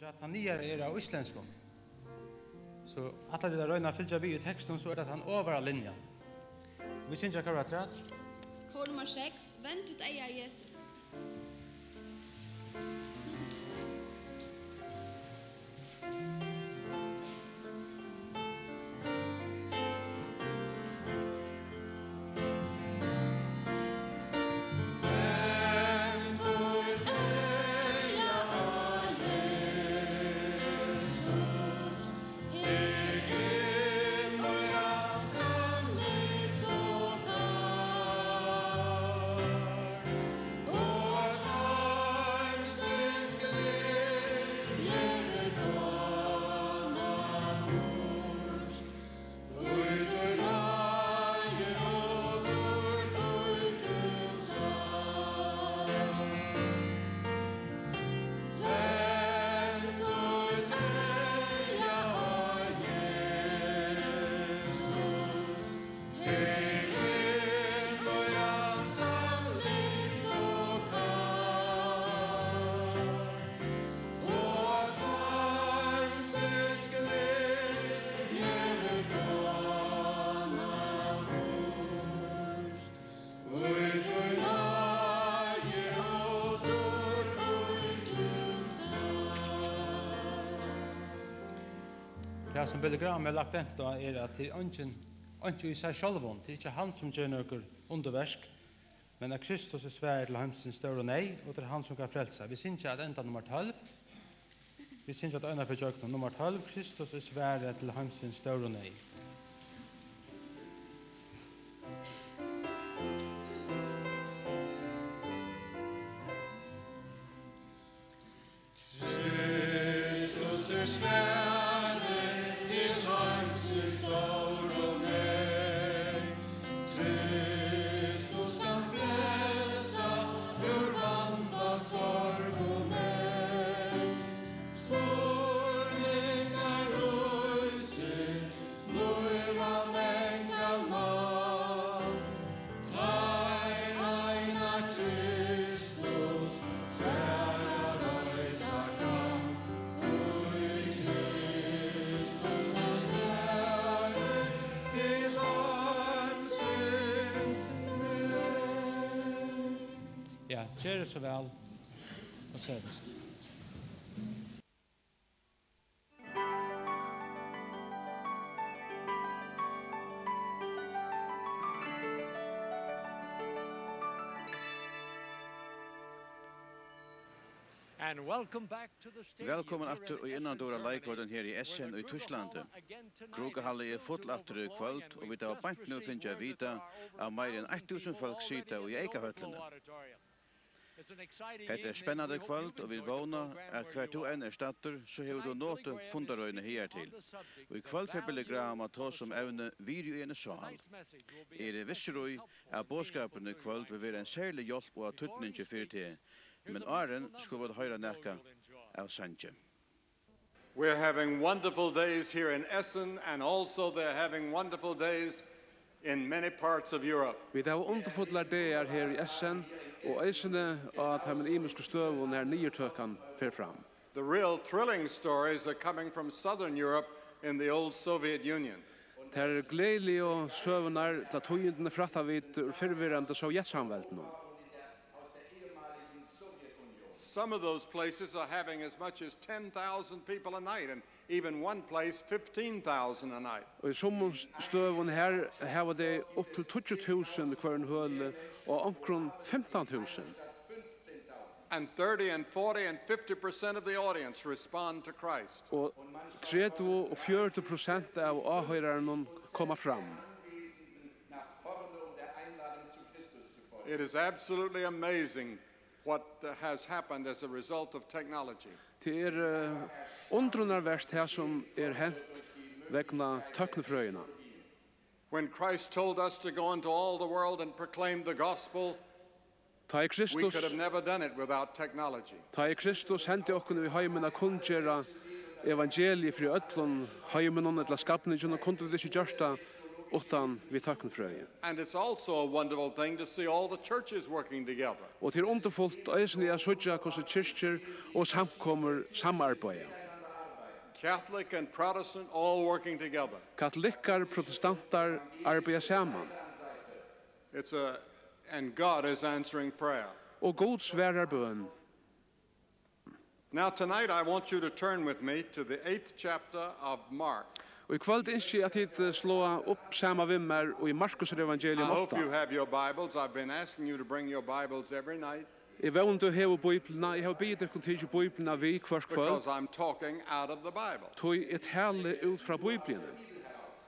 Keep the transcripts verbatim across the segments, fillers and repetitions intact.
Ja, tann niðari er av íslendskum. So ætla tit at royna at fylgja við í tekstinum, so er tað tann ovara linjan. Vit syngja, hvat var tað? Kór nummar seks, Vend títt eyga, Jesus. Tað, sum Billy Graham hevur lagt dent á, er, at tað er eingin, einki í sær sjálvum. Tað er ikki hann, sum ger nøkur undurverk, men at Kristus er svarið til heimsins stóru neyð, og tað er hann, sum kann frelsa. Vit syngja at enda nummar tólv. Vit syngja at eina ferð gjøgnum. Nummar tólv, Kristus er svarið til heimsins stóru neyð. Kristus er svarið til heimsins stóru neyð. Kristus skal frelsa úr vanda, sorg og neyð. Spurningar lívsins Líva mangan mann, teir eina Kristus, svaka loysa kann, tí Kristus er svarið til heimsins neyð. Ja, ger so væl og setast. And welcome back to the stadium. Vælkomin aftur í innandura leikvøllin her í Essen í Týsklandi. Krukkuhallin er full aftur í kvøld, og vit hava beint nú fingið at vita, at meira enn eitt túsund fólk sita í eykahøllini. Hetta er spennandi kvøld, og vit vóna, at hvar tú enn ert staddur, so hevur tú notið fundarøðini higartil. Og í kvøld fer Billy Graham at tosa um evnið Virði í eini sál. Eg eri vissur í, at boðskapurin í kvøld vil vera ein serlig hjálp og av týdningi fyri teg. Men áðrenn skulu vit hoyra nakað av sangi. We're having wonderful days here in Essen, and also they're having wonderful days in many parts of Europe. Vit hava undurfullar dagar her í Essen, og eisini á teimum ymisku støðum, har niðurtøkan fer fram. The real thrilling stories are coming from Southern Europe in the old Soviet Union. Tær gleðiligu søgurnar, ella tíðindini, frætta vit úr fyrrverandi Sovjetsamveldinum. Some of those places are having as much as ten thousand people a night, and even one place, fifteen thousand a night. Og í summum støðum her hava tey upp til tíggju túsund í hvørjum høli, og onkrum fimtan túsund. And thirty and forty and fifty percent of the audience respond to Christ. Og tretivu og fjøruti prosent av áhoyrarunum koma fram. It is absolutely amazing what has happened as a result of technology. Tað er, eh, undrunarvert, tað sum er hent vegna tøknifrøðina. When Christ told us to go into all the world and proclaim the gospel, Tá ið we Kristus, could have never done it without technology. Tá ið Kristus sendi okkum í heimin at kunngera evangeliið fyri øllum heiminum ella skapninginum, kundu vit ikki gjørt tað uttan við tøknifrøði. And it's also a wonderful thing to see all the churches working together. Og tað er undurfult eisini at síggja, hvussu kirkjur og samkomur samarbeiða. Catholic and Protestant all working together. Katolikkar, protestantar arbeiða saman. It's a, and God is answering prayer. Og Gud svarar bøn. Now tonight I want you to turn with me to the eighth chapter of Mark. Og í kvøld ynski eg, at tit, eh, sláa upp saman við mær í Markusar evangelium I hope átta. You have your Bibles. I've been asking you to bring your Bibles every night. Eg vóni, tú hevur Bíbliuna. Eg havi biðið tykkum tikið Bíbliuna við hvørt kvøld. Because I'm talking out of the Bible. Tí eg tali út frá Bíbliuni.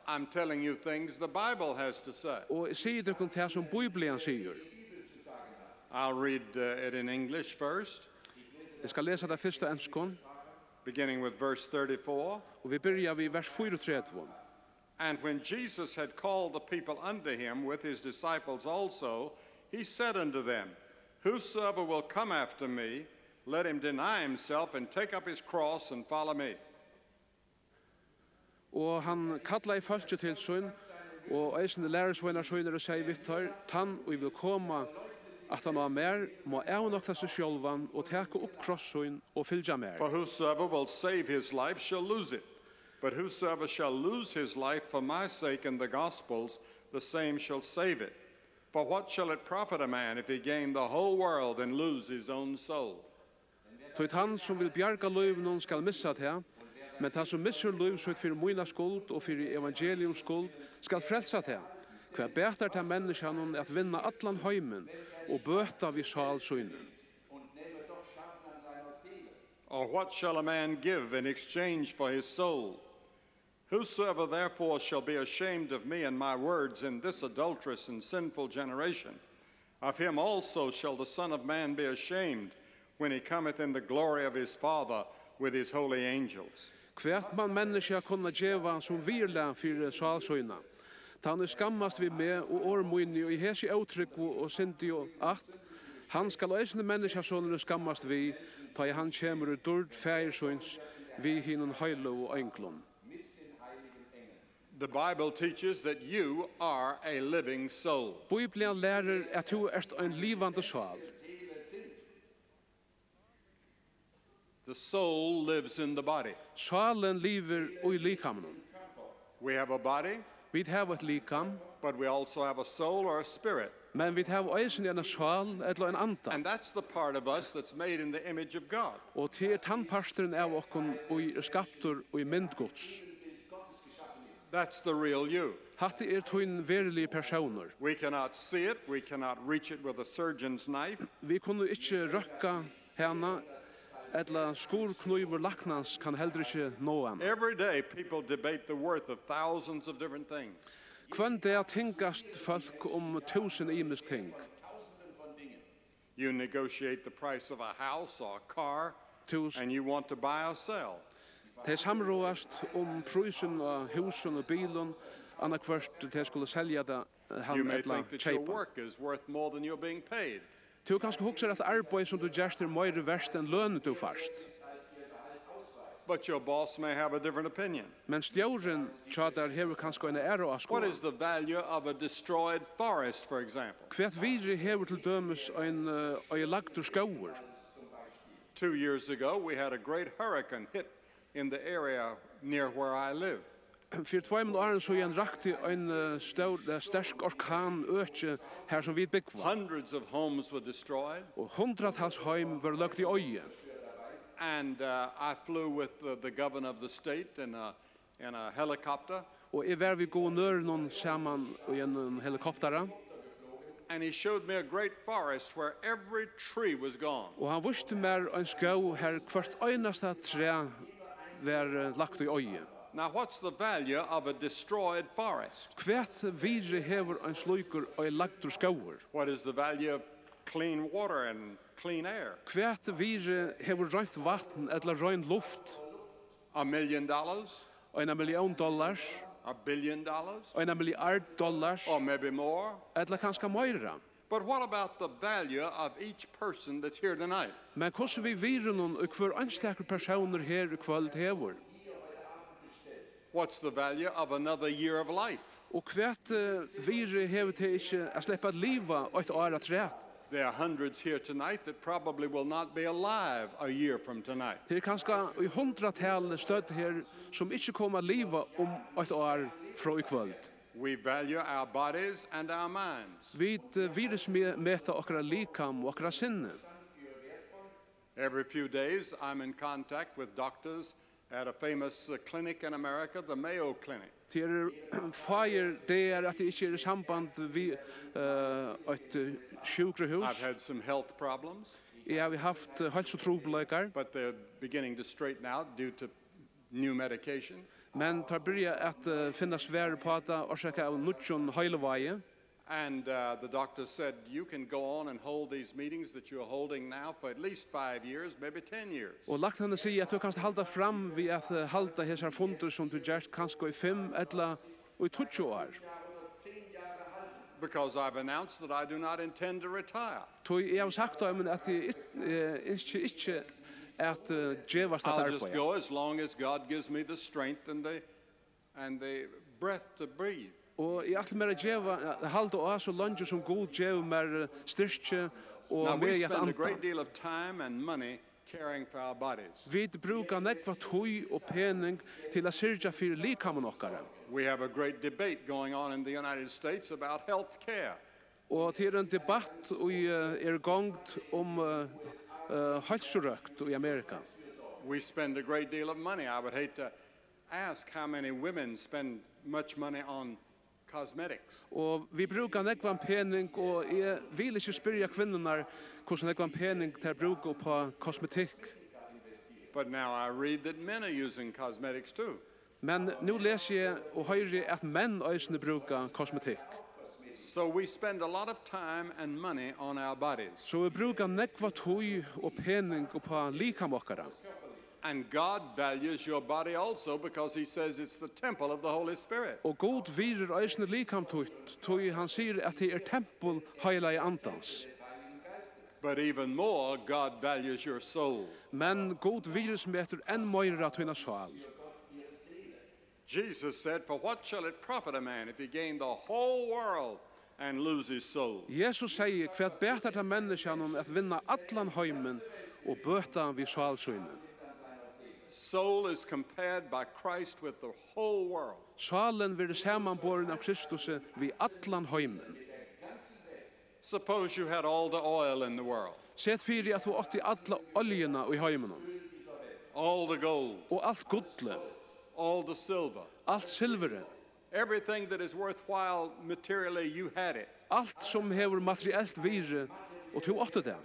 I'm telling you things the Bible has to say. Og eg sigi tykkum tað, sum Bíblian sigur. I'll read, uh, it in English first. Eg skal lesa tað fyrst á enskum. Beginning with verse thirty-four. Og vit byrja við vers fýraogtretivu. And when Jesus had called the people unto him with his disciples also, he said unto them, Whosoever will come after me, let him deny himself and take up his cross and follow me. Og hann kallaði fólkið til sín, og eisini lærisveinar sínar, og segði við teir: Tann, ið vil koma aftan á mær, má avnokta seg sjálvan og taka upp kross sín og fylgja mær. For whosoever will save his life shall lose it, but whosoever shall lose his life for my sake and the gospel's, the same shall save it. For what shall it profit a man if he gain the whole world and lose his own soul? Tí tann, sum vil bjarga lívinum, skal missa tað, men tann, sum missir lív sítt fyri mína skuld og fyri evangeliums skuld, skal frelsa tað. Hvat batar tað menniskjanum at vinna allan heimin og bøta við sál síni? Or what shall a man give in exchange for his soul? Whosoever therefore shall be ashamed of me and my words in this adulterous and sinful generation, of him also shall the Son of Man be ashamed when he cometh in the glory of his Father with his holy angels. Hvat man menniskja kunna geva sum viðurlag fyri sál sína? Tann, ið skammast við meg og orð míni í hesi ótrúgvu og syndigu ætt, hann skal eisini menniskjasonurin skammast við, tá ið hann kemur í dýrd Faðir síns við hinum heiløgu einglum. The Bible teaches that you are a living soul. Bíblian lærir, at tú ert ein livandi sál. The soul lives in the body. Sálin livir í likaminum. We have a body, Vit hava eitt likam, but we also have a soul or a spirit. Men vit hava eisini eina sál ella ein anda. And that's the part of us that's made in the image of God. Og tað er tann parturin av okkum, ið er skaptur í mynd Guds. That's the real you. Hatta er tín veruliga persónur. We cannot see it, we cannot reach it with a surgeon's knife. Vit kunnu ikki røkka hana, ella skurðknívur læknans kann heldur ikki náa hana. Every day people debate the worth of thousands of different things. Hvønn dag tingast fólk um túsund ymisk ting. You negotiate the price of a house or a car, Tú s- and you want to buy or sell. Tey samráðast um prísin á húsum og bilum, annaðhvørt tey skulu selja tað, eh, hann You may ella think that your keypa. Work is worth more than you're being paid. Tú kanska hugsar, at arbeiði, sum tú gert, er meira vert enn lønin, tú fært. But your boss may have a different opinion. Men stjórin hjá tær hevur kanska eina aðra áskoðan. What is the value of a destroyed forest, for example? Hvat virði hevur til dømis ein, eh, oyðilagdur skógur? Two years ago, we had a great hurricane hit in the area near where I live. Fyri tveimum árum síðan rakti ein, eh, stór, eh, sterk orkan økið har, sum vit búgva. Hundreds of homes were destroyed. Og hundratals heim vóru løgd í oyði. And, uh, I flew with the, the governor of the state in a, in a helicopter. Og eg var við guvernørinum saman í einum helikoptara. And he showed me a great forest where every tree was gone. Og hann vísti mær ein skóg, har hvørt einasta træ var, eh, lagt í oyði. Now, what's the value of a destroyed forest? Hvat virði hevur ein slíkur oyðilagdur skógur? What is the value of clean water and clean air? Hvat virði hevur reint vatn ella rein luft? A million dollars? Eina millión dollars? A billion dollars? Eina milliard dollars? Or maybe more? Ella kanska meira? But what about the value of each person that's here tonight? Men hvussu við virðinum, ið hvør einstakur persónur her í kvøld hevur? What's the value of another year of life? Og hvat, eh, virði hevur tað ikki at sleppa at liva eitt ár afturat? There are hundreds here tonight that probably will not be alive a year from tonight. Tað er kanska í hundraðtali stødd her, sum ikki koma at liva um eitt ár frá í kvøld. We value our bodies and our minds. Vit, eh, virðismeta okkara likam og okkara sinni. Every few days, I'm in contact with doctors at a famous, uh, clinic in America, the Mayo Clinic. Tað eru fáir dagar, at eg ikki eri í samband við, eh, eitt, eh, sjúkrahús. I've had some health problems, Eg havi havt, eh, heilsutrupulleikar, but they're beginning to straighten out due to new medication. Men teir byrja at, eh, finna svar upp á tað, orsakað av nýggjum heilivági. And, uh, the doctor said, "You can go on and hold these meetings that you're holding now for at least five years, maybe ten years." Og læknarnir siga, at tú kanst halda fram við at, eh, halda hesar fundir, sum tú gert, kanska í fimm ella í tíggju ár. Because I've announced that I do not intend to retire. Tí eg havi sagt teimum, at eg it-, eh, ynski ikki at, eh, gevast at arbeiða. I'll just go as long as God gives me the strength and the, and the breath to breathe. Og eg ætli mær at geva, at halda á so leingi sum Gud gevur mær, eh, styrki og Now, we veg at spend a anda. Great deal of time and money caring for our bodies. Vit brúka nógva tíð og pening til at syrgja fyri likamum okkara. We have a great debate going on in the United States about health care. Og tað er ein debatt, ið, eh, er í gongd um, eh, eh, heilsurøkt í Amerika. We spend a great deal of money. I would hate to ask how many women spend much money on cosmetics. Og vit brúka nógvan pening, og eg vil ikki spyrja kvinnurnar, hvussu nógvan pening tær brúka upp á kosmetikk. But now I read that men are using cosmetics too. Men nú lesi eg og hoyri, at menn eisini brúka kosmetikk. So we spend a lot of time and money on our bodies. So vit brúka nógva tíð og pening upp á likam okkara. And God values your body also because he says it's the temple of the Holy Spirit. Og Gud virðir eisini likam títt, tí hann sigur, at tað er tempul Heilaga Andans. But even more, God values your soul. Men Gud virðismetur enn meira tína sál. Jesus said, "For what shall it profit a man if he gain the whole world and lose his soul?" Jesus segði, "Hvat batar tað menniskjanum at vinna allan heimin og bøta við sál síni?" Soul is compared by Christ with the whole world. Sálin verður samanborin av Kristusi við allan heimin. Suppose you had all the oil in the world. Set fyri, at tú átti alla oljuna í heiminum. All the gold. Og alt gullið. All the silver. Alt silvurið. Everything that is worthwhile materially, you had it. Alt sum hevur materielt virði, og tú átti tað.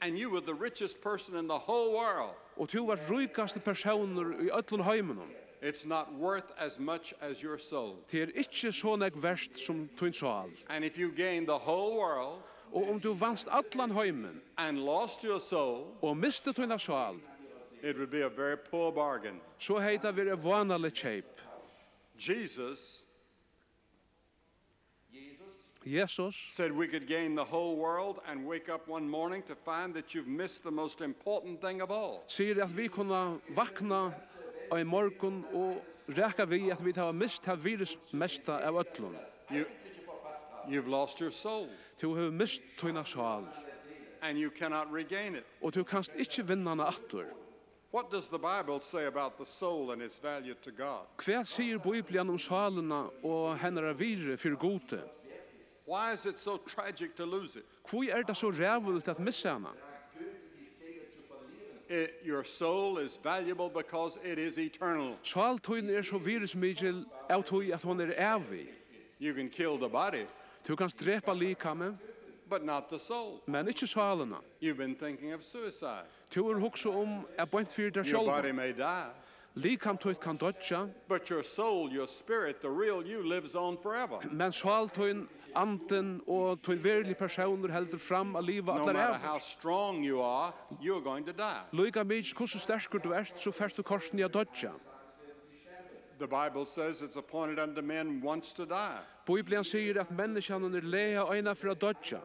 And you were the richest person in the whole world. Og tú vart ríkasti persónur í øllum heiminum. It's not worth as much as your soul. Tað er ikki so nógv vert sum tín sál. And if you gain the whole world Og um tú vanst allan heimin and lost your soul, og misti tína sál, it would be a very poor bargain. So hevði tað verið vánaligt keyp. Jesus Jesus said we could gain the whole world and wake up one morning to find that you've missed the most important thing of all. Sigur, at vit kunnu vakna ein morgun og raka við, at vit hava mist tað virðismesta av øllum. You, you've lost your soul. Tú hevur mist tína sál. And you cannot regain it. Og tú kanst ikki vinna hana aftur. What does the Bible say about the soul and its value to God? Hvat sigur Bíblian um sálina og hennara virði fyri Gudi? Why is it so tragic to lose it? Hví er tað so ræðuligt at missa hana? It, your soul is valuable because it is eternal. Sál tín er so virðismikil av tí, at hon er ævig. You can kill the body, Tú kanst drepa likamið, but not the soul. Men ikki sálina. You've been thinking of suicide. Tú hevur hugsað um at beint fyri tær sjálvan. Your body may die, Likam títt kann doyggja, but your soul, your spirit, the real you, lives on forever. Men sál tín, andin og tín veruliga persónur heldur fram at liva No allar matter ævir. How strong you are, you're going to die. Líka mikið hvussu sterkur tú ert, so fert tú kortini at doyggja. The Bible says it's appointed unto men once to die. Bíblian sigur, at menniskjanum er lagað einaferð at doyggja.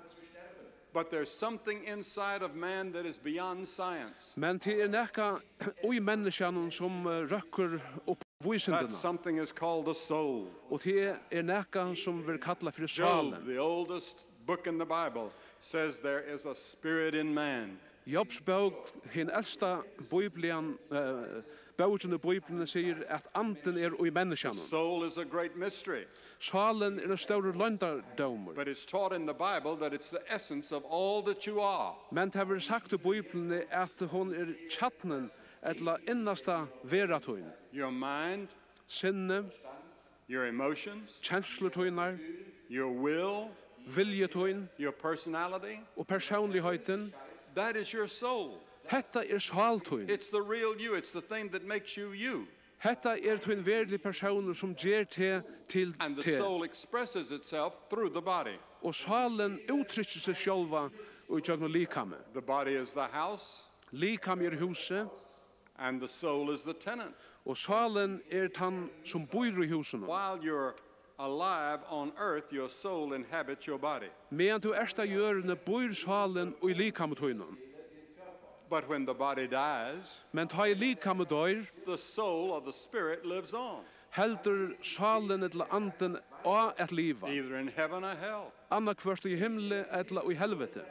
But there's something inside of man that is beyond science. Men tað er nakað í menniskjanum, sum, eh, røkkur upp vísindina. That something is called the soul. Og tað er nakað, sum verður kallað fyri Job, sálin. The oldest book in the Bible, says there is a spirit in man. Jobs bók, hin elsta Bíblian, eh, bókin í Bíbliuni, sigur, at andin er í The menniskjanum. Soul is a great mystery. Sálin er ein stórur loyndardómur. But it's taught in the Bible that it's the essence of all that you are. Men tað verður sagt í Bíbliuni, at hon er kjarnin, ella innasta vera tín. Your mind, Sinni, your emotions, kenslur tínar, your will, vilji tín your personality, og persónligheitin. That is your soul. Hetta er sál tín. It's the real you. It's the thing that makes you you. Hetta er tín veruliga persónur, sum ger teg til teg. And the soul expresses itself through the body. Og sálin úttrykkir seg sjálva í gjøgnum likamið. The body is the house. Likamið er húsið. And the soul is the tenant. Og sálin er tann, sum býr í húsinum. While you're alive on earth, your soul inhabits your body. Meðan tú ert á jørðini, býr sálin í likami tínum. But when the body dies, Men tá ið likamið doyr, the soul or the spirit lives on, heldur sálin ella andin á at liva, either in heaven or hell. Annaðhvørt í himli ella í helviti.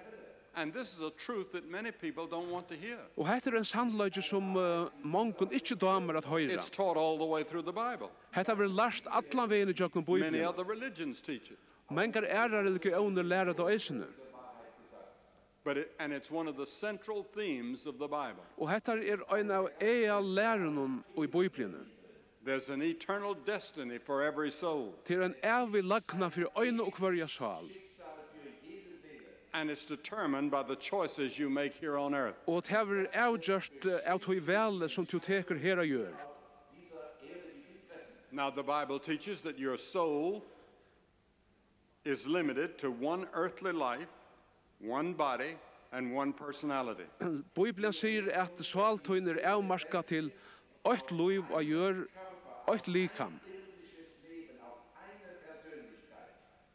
And this is a truth that many people don't want to hear. Og hetta er ein sannleiki, sum, eh, mongum ikki dámar at hoyra. It's taught all the way through the Bible. Hetta verður lært allan vegin ígjøgnum Bíbliuna. Many other religions teach it. Mangar aðrar religiónir læra tað eisini. But it, and it's one of the central themes of the Bible. Og hetta er ein av aðallærunum í Bíbliuni. There's an eternal destiny for every soul. Tað er ein ævig lagna fyri eina og hvørja sál. And it's determined by the choices you make here on earth. Og tað verður avgjørt, eh, av tí vali, sum tú tekur her á jørð. Now, the Bible teaches that your soul is limited to one earthly life, one body, and one personality. Bíblian sigur, at sál tín er avmarkað til eitt lív á jørð, eitt likam.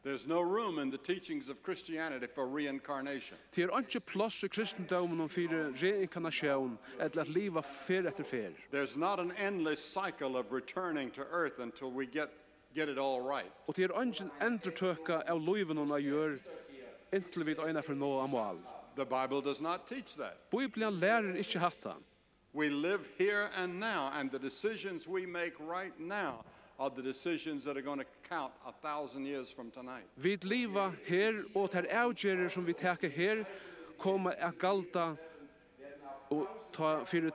There's no room in the teachings of Christianity for reincarnation. Tað er einki pláss í kristindóminum fyri reinkarnatión, ella at liva ferð eftir ferð. There's not an endless cycle of returning to earth until we get, get it all right. Og tað er eingin endurtøka av lívinum á jørð, inntil vit einaferð náa á mál. The Bible does not teach that. Bíblian lærir ikki hatta. We live here and now, and the decisions we make right now are the decisions that are gonna count a thousand years from tonight. Vit liva her, og tær avgerðir, sum vit taka her, koma at galda og tá fyri,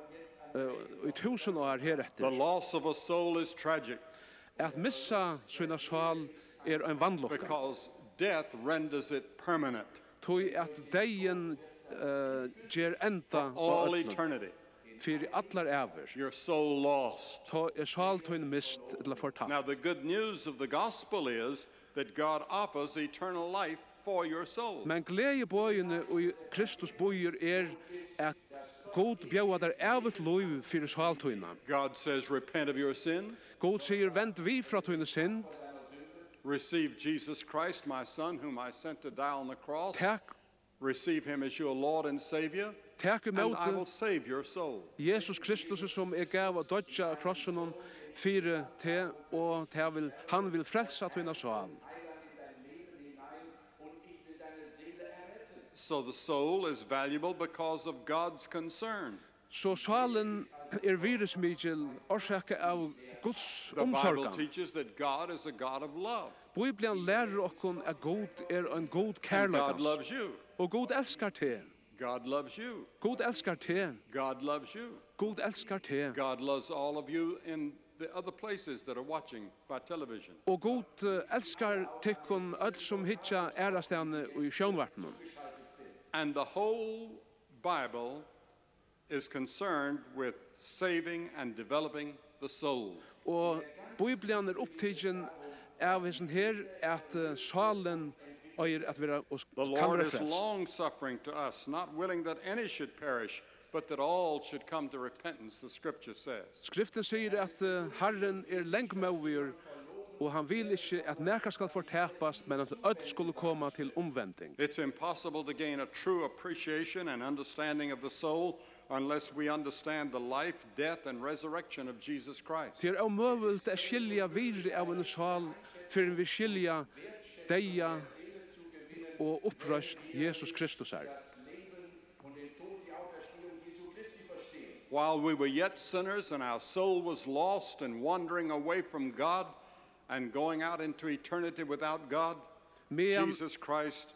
eh, í túsund ár hereftir. The loss of a soul is tragic. At missa sína sál er ein vanlukka. Because death renders it permanent. Tí at deyðin, eh, ger enda á øllum. For all eternity. Fyri allar ævir. Your soul lost. Tá er sál tín mist ella fortapt. Now, the good news of the gospel is that God offers eternal life for your soul. Men gleðiboðini, ið Kristus býður, er, at Gud bjóðar tær ævigt lív fyri sál tína. God says, "Repent of your sin. Gud sigur, "Vend við frá tíni synd." Receive Jesus Christ, my son, whom I sent to die on the cross. Tak Receive him as your Lord and Savior, Tak and I ímóti will save your soul." Jesus Kristus, sum eg gav at doyggja á krossinum fyri teg, og tað vil, hann vil frelsa tína sál. So the soul is valuable because of God's concern. So sálin er virðismikil orsakað av Guds umsorgan. The Bible teaches that God is a God of love. Bíblian lærir okkum, at Gud er ein Gud kærleikans. And God loves you. Og Gud elskar teg. God loves you. Gud elskar teg. God loves you. Gud elskar teg. God loves all of you in the other places that are watching by television. Og Gud, eh, elskar tykkum øll sum hyggja aðrastaðni í sjónvarpinum. And the whole Bible is concerned with saving and developing the soul. Og Bíblian er upptikin av hesum her, at, eh, sálin eigur at vera og The kann Lord vera is frelst. Long-suffering to us, not willing that any should perish, but that all should come to repentance, the scripture says. Skriftin sigur at, eh, Harrin er langmóðigur, og hann vil ikki, at nakar skal fortapast, men at øll skulu koma til umvending. It's impossible to gain a true appreciation and understanding of the soul unless we understand the life, death, and resurrection of Jesus Christ. Tað er ómøguligt at skilja virðið av eini sál, fyrr enn vit skilja deyða og uppreisn Jesus Kristusar. While we were yet sinners and our soul was lost and wandering away from God and going out into eternity without God, Meðan Jesus Christ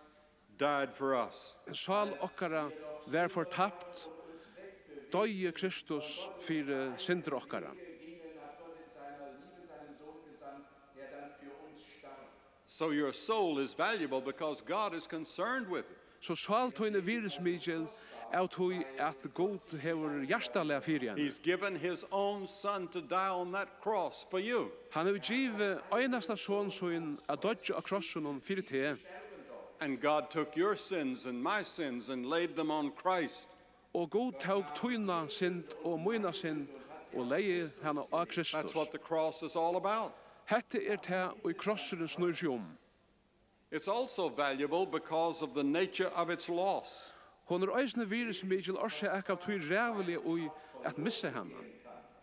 died for us. Sál okkara var fortapt, doyði Kristus fyri syndir okkara. So your soul is valuable because God is concerned with it. So sál tín er virðismikil av tí at Gud hevur hjartalag fyri henni. He's given his own son to die on that cross for you. Hann hevur givið einasta son sín at doyggja á krossinum fyri teg. And God took your sins and my sins and laid them on Christ. Og Gud tók tína synd og mína synd og legði hana á That's Kristus. What the cross is all about. Hetta er tað, ið krossurin snýr seg um. It's also valuable because of the nature of its loss. Hon er eisini virðismikil orsakað av tí ræðuliga í at missa hana.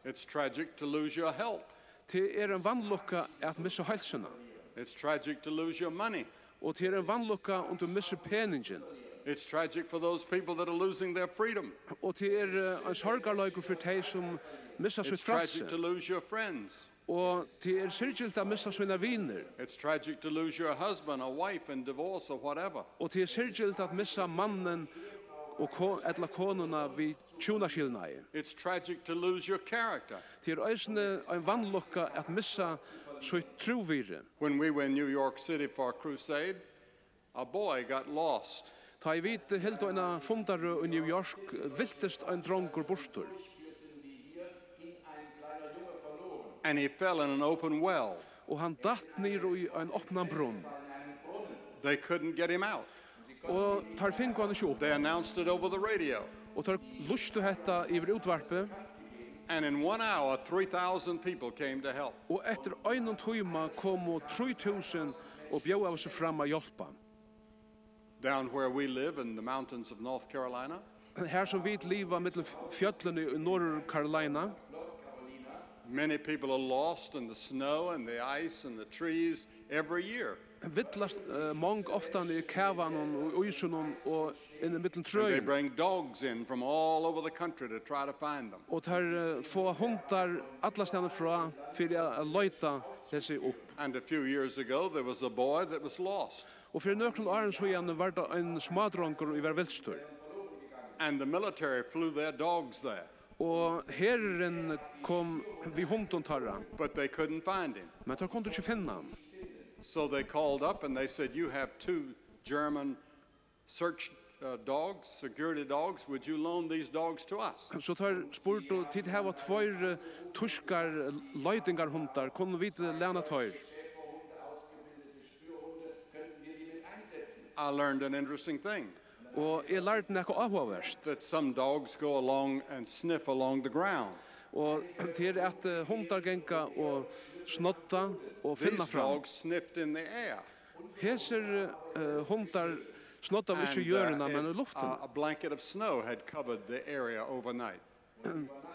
It's tragic to lose your health. Tað er ein vanlukka at missa heilsuna. It's tragic to lose your money. Og tað er ein vanlukka um tú missir peningin. It's tragic for those people that are losing their freedom. Og tað er eh, ein sorgarleikur fyri tey sum missa It's sítt tragic frælsi. To lose your friends. Og tað er syrgiligt at missa sínar vinir. It's tragic to lose your husband or wife in divorce or whatever. Og tað er syrgiligt at missa mannin og ko ella konuna við hjúnaskilnaði. It's tragic to lose your character. Tað er eisini ein vanlukka at missa sítt trúvirði. When we were in New York City for a crusade, a boy got lost. Tá ið vit hildu eina fundarøð í New York, viltist ein drongur burtur. And he fell in an open well. Og hann datt niður í ein opnan brunn. They couldn't get him out. Og teir fingu hann ikki upp. They announced it over the radio. Og teir lýstu hetta yvir útvarpið. And in one hour, three thousand people came to help. Og eftir einum tíma komu trý túsund og bjóðaðu seg fram at hjálpa. Down where we live in the mountains of North Carolina, Her sum vit liva millum fjøllini í Norður Carolina, many people are lost in the snow and the ice and the trees every year. Villast eh, mong ofta í kavanum og ísinum og inn í millum And they trøini. Bring dogs in from all over the country to try to find them. Og teir eh, fáa hundar allastaðni frá fyri at at leita hesi upp. And a few years ago, there was a boy that was lost. Og fyri nøkrum árum síðan var tað ein smádrongur ið var vilstur. And the military flew their dogs there. Og herurin kom við hundum teirra, But they couldn't find him. Men teir kundu ikki finna hann. So they called up and they said, "You have two German search uh, dogs, security dogs. Would you loan these dogs to us?" So teir spurdu: "Tit hava tveir eh, týskar eh, leitingarhundar, kunnu vit eh, læna teir?" I learned an interesting thing, Og eg lærdi nakað áhugavert. That some dogs go along and sniff along the ground. Og tað er at eh, hundar ganga og snodda og finna These fram. Dogs sniffed in the air. Hesir eh, hundar snodda ikki And, jørðina, uh, men í it- luftina. uh, a blanket of snow had covered the area overnight.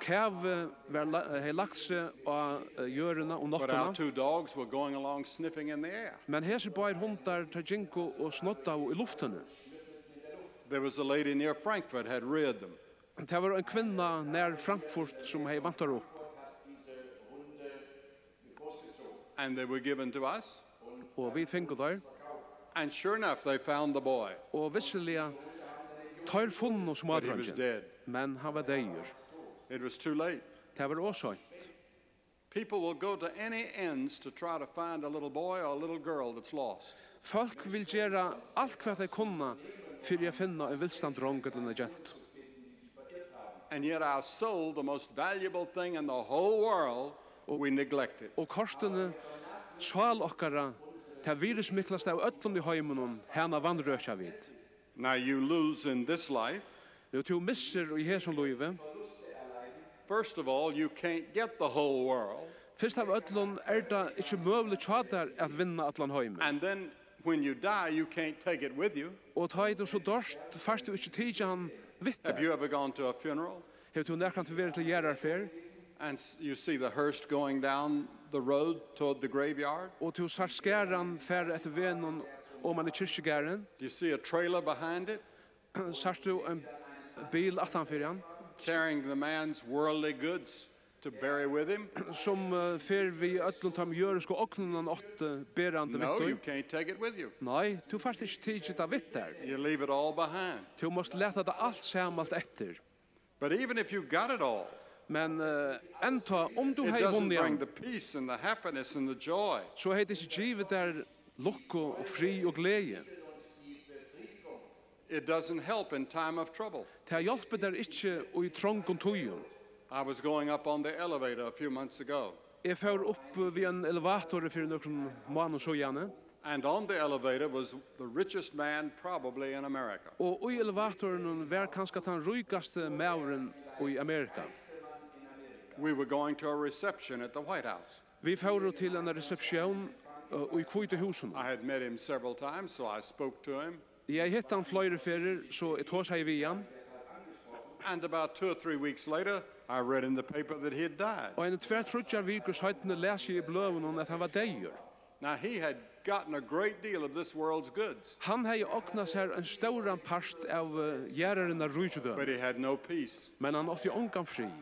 Kavi var la- hevði lagt seg á eh, jørðina um But our náttina. Two dogs were going along sniffing in the air. Men hesir báðir hundar, teir gingu og snoddaðu í luftini. There was a lady near Frankfurt had reared them. Tað var ein kvinna nær Frankfurt sum hevði vant teir upp. And they were given to us. Og vit fingu teir. And sure enough, they found the boy. Og vissiliga, teir funnu But he was smádrongin. Dead. Men hann var deyður. It was too late. Tað var ov seint. People will go to any ends to try to find a little boy or a little girl that's lost. Fólk vil gera alt hvat tey kunna fyri at finna ein vilstan drong ella eina gentu. And yet our soul, the most valuable thing in the whole world, we neglect it. Og kortini, sál okkara, tað virðismiklasta av øllum í heiminum, hana vanrøkja vit. Now you lose in this life. Nú, tú missir í hesum lívi. First of all, you can't get the whole world. Fyrst av øllum er tað ikki møguligt hjá tær at vinna allan heimin. And then when you die, you can't take it with you. Og tá ið tú so doyrt, fært tú ikki tikið hann við tær. Have you ever gone to a funeral? Hevur tú nakrantíð verið til jarðarferð? And s- you see the hearse going down the road toward the graveyard? Og tú sært skaran fara eftir vegnum oman í kirkjugarðin? Do you see a trailer behind it? Sært tú ein bil aftan fyri hann? Carrying the man's worldly goods to bury with him? Sum eh, fer við øllum teimum jørðisku ognunum hann átti berandi við No, you tí? Can't take it with you. Nei, tú fært ikki tikið tað við tær. You leave it all behind. Tú mást lata tað alt samalt eftir. But even if you got it all, Men uh, enntá, um tú it hevði doesn't vunnið bring hann, the peace and the happiness and the joy. So hevði tað ikki givið tær lukku og frið og gleði. It doesn't help in time of trouble. Tað hjálpir tær ikki í trongum tíðum. I was going up on the elevator a few months ago. Eg fór upp við ein elevator fyri nøkrum mánaðum síðani. And on the elevator was the richest man probably in America. Og í elevatorinum var kanska tann ríkasti maðurin í Amerika. We were going to a reception at the White House. Vit fóru til eina reseptión uh, í Hvítu húsunum. I had met him several times, so I spoke to him. Eg hevði hitt hann fleiri ferðir, so eg tosaði við hann. And about two or three weeks later, I read in the paper that he had died. Og eini tvær, tríggjar vikur seinni las eg í bløðunum, at hann var deyður. Now, he had gotten a great deal of this world's goods, Hann hevði ognað sær ein stóran part av eh, jarðarinnar ríkidømi, but he had no peace. Men hann átti ongan frið.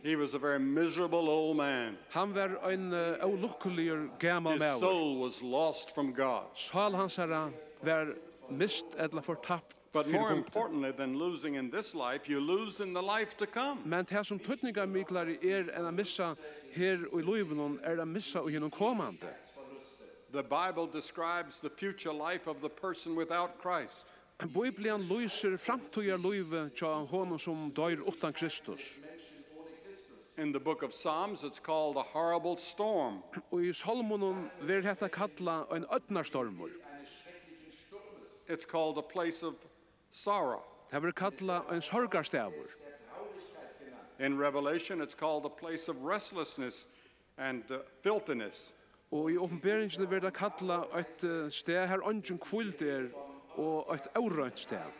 He was a very miserable old man. Hann var ein eh, ólukkuligur gamal His maður. Soul was lost from God. Sál hansara var mist ella fortapt But fyri more Gudi. Importantly than losing in this life, you lose in the life to come. Men tað sum týdningarmiklari er enn at missa her í lívinum, er at missa í hinum komandi. The Bible describes the future life of the person without Christ. Bíblian lýsir framtíðarlívið hjá honum sum doyr uttan Kristus. In the book of Psalms, it's called a horrible storm. Og í Sálmunum verður hetta kallað ein ódnarstormur. It's called a place of sorrow. Tað verður kallað ein sorgarstaður. In Revelation, it's called a place of restlessness and uh, filthiness. Og í Opinberingini verður tað kallað eitt eh, stað har eingin hvíld er og eitt óreint stað.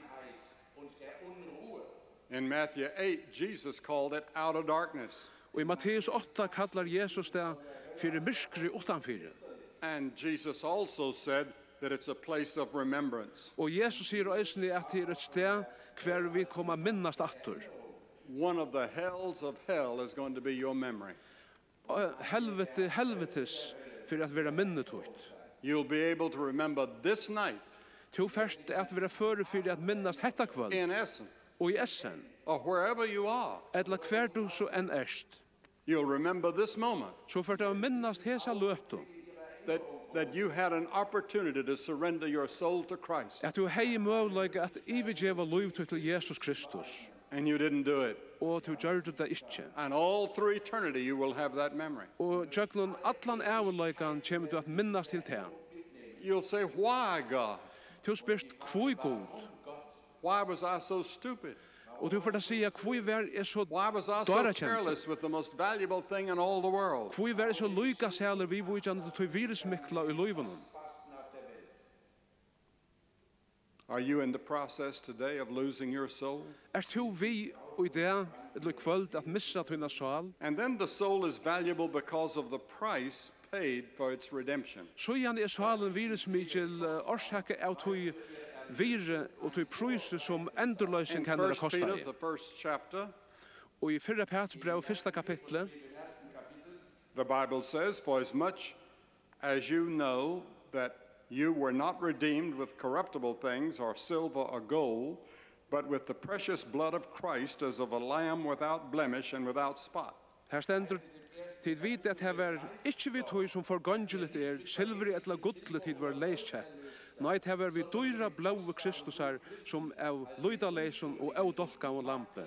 In Matthew eight, Jesus called it outer darkness. Og í Matteus átta kallar Jesus tað fyri myrkri uttanfyri. And Jesus also said that it's a place of remembrance. Og Jesus sigur eisini at tað er eitt stað hvar vit koma at minnast aftur. One of the hells of hell is going to be your memory. Og helviti helvitis fyri at vera minni títt. You'll be able to remember this night Tú fert at vera førur fyri at minnast hetta kvøld in Essen og í Essen, or wherever you are. Ella hvar tú so enn ert. You'll remember this moment So fert tú at minnast hesa løtu, that, that you had an opportunity to surrender your soul to Christ. At tú hevði møguleika at yvirgeva lív títt til Jesus Kristus, And you didn't do it. Og tú gjørdi tað ikki. And all through eternity, you will have that memory. Og gjøgnum allan ævinleikan kemur tú at minnast til tað. You'll say, "Why, God? Tú spyrt, hví Gud? Why was I so stupid? Og tú fert at siga, hví var eg so Why was I so dárakendur? Careless with the most valuable thing in all the world?" Hví var eg so líkasælur viðvíkjandi tí virðismikla í lívinum? Are you in the process today of losing your soul? Ert tú við í dag, ella í kvøld, at missa tína sál? And then the soul is valuable because of the price paid for its redemption. Síðan er sálin virðismikil eh, orsaka av tí virði og tí prísi sum endurloysing In hennar First Peter, kostaði. The first chapter, Og í fyrra Pætursbrævi, fyrsta kapitli, The Bible says, "For as much as you know that you were not redeemed with corruptible things or silver or gold, but with the precious blood of Christ as of a lamb without blemish and without spot." Her stendur, tit vita at tað var ikki við tí sum forgongiligt er, silvuri ella gulli tit vóru leyskeypt. Nei, tað var við dýra blóði Kristusar, sum av lýtaleysum og ódálkaðum lambi.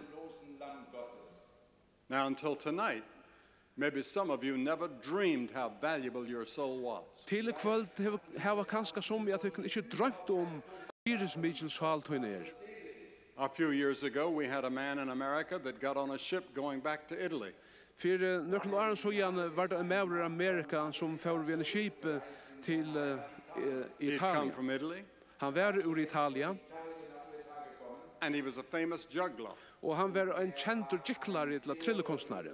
Now, until tonight, maybe some of you never dreamed how valuable your soul was. Til í kvøld hevur- hava kanska summi av tykkum ikki droymt um, hví virðismikil sál tín er. A few years ago, we had a man in America that got on a ship going back to Italy. Fyri nøkrum árum síðan var tað ein maður úr Amerika, sum fór við einum skipi til eh, eh, He'd come Italia. From Italy. Hann var úr Italia. And he was a famous juggler. Og hann var ein kendur gyklari ella trillukunstnari.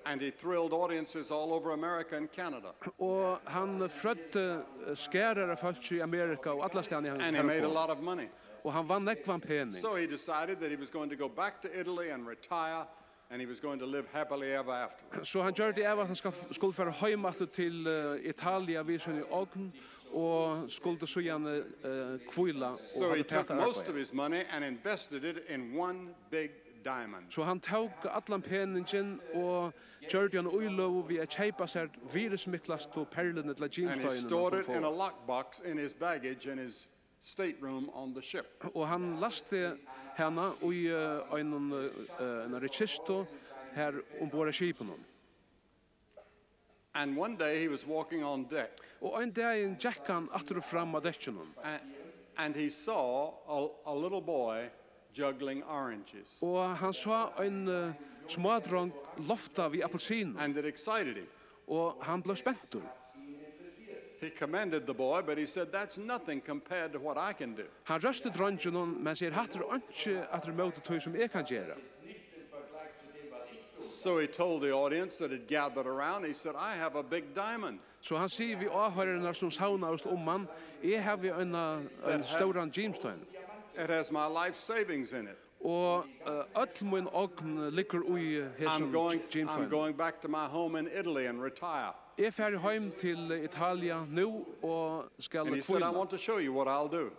And he thrilled audiences all over America and Canada. Og hann frøddi eh, skarar av fólki í Amerika og allastaðni hann And he hann made a kom. Lot of money. Og hann vann nógvan pening. So he decided that he was going to go back to Italy and retire, and he was going to live happily ever after. So hann gjørdi av at hann skal, skuldi fara heim aftur til uh, Italia við síni ogn og skuldi síðan uh, hvíla og So he hava took tað most of arbeiði. His money and invested it in one big diamond. So hann tók allan peningin og gjørdi hann íløgu við at keypa sær virðismiklastu perluna ella And he gimsteinina stored sum it in a fór. Lockbox in his baggage in his stateroom on the ship. Og hann lasti hana í uh, einum uh, einari kistu her umborð á skipinum. And one day he was walking on deck Og ein dagin gekk hann aftur og fram á dekkinum. and, and he saw a, a little boy juggling oranges. Og hann sá ein uh, smádrong lofta við appelsinum. And it excited him. Og hann bleiv spentur. He commended the boy, but he said, "That's nothing compared to what I can do." Hann rósti drongin, men sigur: "Hatta er einki aftur móti tí sum eg kann gera." So he told the audience that had gathered around, he said, "I have a big diamond. So hann sigur við áhoyrararnar sum savnaðust um hann: "Eg havi ein, ein stóran gimstein." It has my life savings in it. Og uh, øll mín ogn liggur í I'm hesum going, I'm gimsteini. Going back to my home in Italy and retire." Eg fari heim til Italia nú og skal And he said, "I hvíla. Want to show you what I'll do."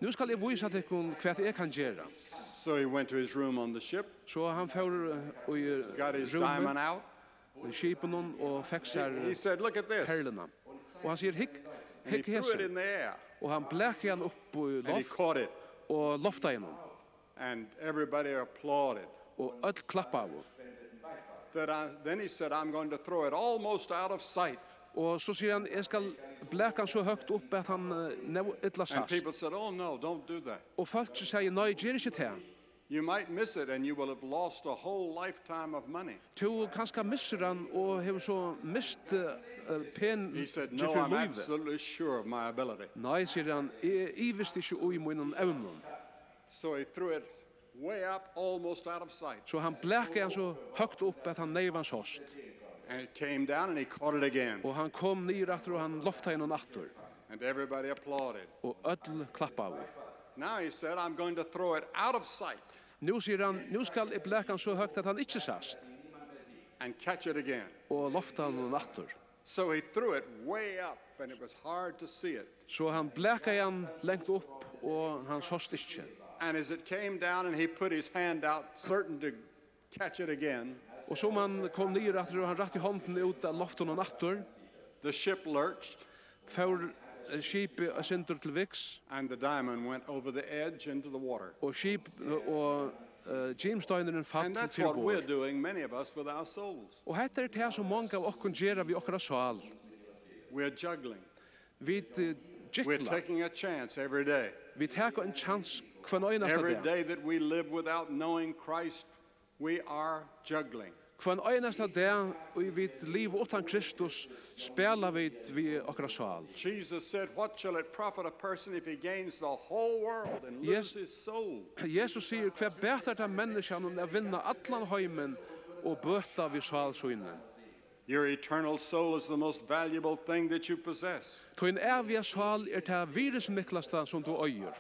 Nú skal eg vísa tykkum hvat eg kann gera. So he went to his room on the ship, So hann fór uh, í got his rúmið diamond out. Í skipinum og fekk sær He said, "Look at this." Perluna. Og hann sigur: "Hygg, And he hygg threw it hesa." In the air. Og hann blakaði hann upp í And he loft caught it. Og loftaði hann. And everybody applauded. Og øll klappaðu. That I, then he said, "I'm going to throw it almost out of sight." Og so sigur hann: "Eg skal blaka hann so høgt upp at hann eh, nú illa And sæst." People said, "Oh, no, don't do that. Og fólk sigur: "Nei, ger ikki tað. You might miss it and you will have lost a whole lifetime of money." Tú kanska missir hann og hevur so mist uh, pen He said, til "No, fyri I'm lívið." Absolutely sure of my ability." "Nei," sigur hann, "eg ivist ikki í mínum evnum." So he threw it way up, almost out of sight. So hann blakaði hann so høgt upp at hann neyvan sást. And it came down and he caught it again. Og hann kom niður aftur og hann loftaði hann aftur. And everybody applauded. Og øll klappaðu. Now he said, "I'm going to throw it out of sight." Nú sigur hann: "Nú skal eg blaka hann so høgt at hann ikki sæst." And catch it again. Og loftaði hann aftur. So he threw it way up and it was hard to see it. So hann blakaði hann langt upp og hann sást ikki. And as it came down and he put his hand out, certain to catch it again, Og sum hann kom niður aftur og hann rætti hondina út at lofta hann aftur, the ship lurched fór eh, skipið eitt sindur til viks and the diamond went over the edge into the water. Og skip og uh, gimsteinurin fall And that's til what we're borð. Doing, many of us, with our souls. Og hetta er tað sum mong av okkum gera við okkara sál. We're juggling. Vit uh, We're gikla. Taking a chance every day. Vit taka ein chans hvønn einasta Every dag. Day that we live without knowing Christ, we are juggling. Hvønn einasta dag og vit liva uttan Kristus, spæla vit við okkara sál. Jesus said, "What shall it profit a person if he gains the whole world and Yes. Lose his soul?" Jesus sigur: "Hvat batar tað menniskjan um at vinna allan heimin og bøta við sál síni?" Your eternal soul is the most valuable thing that you possess. Tín æviga sál er tað virðismiklasta sum tú eigur.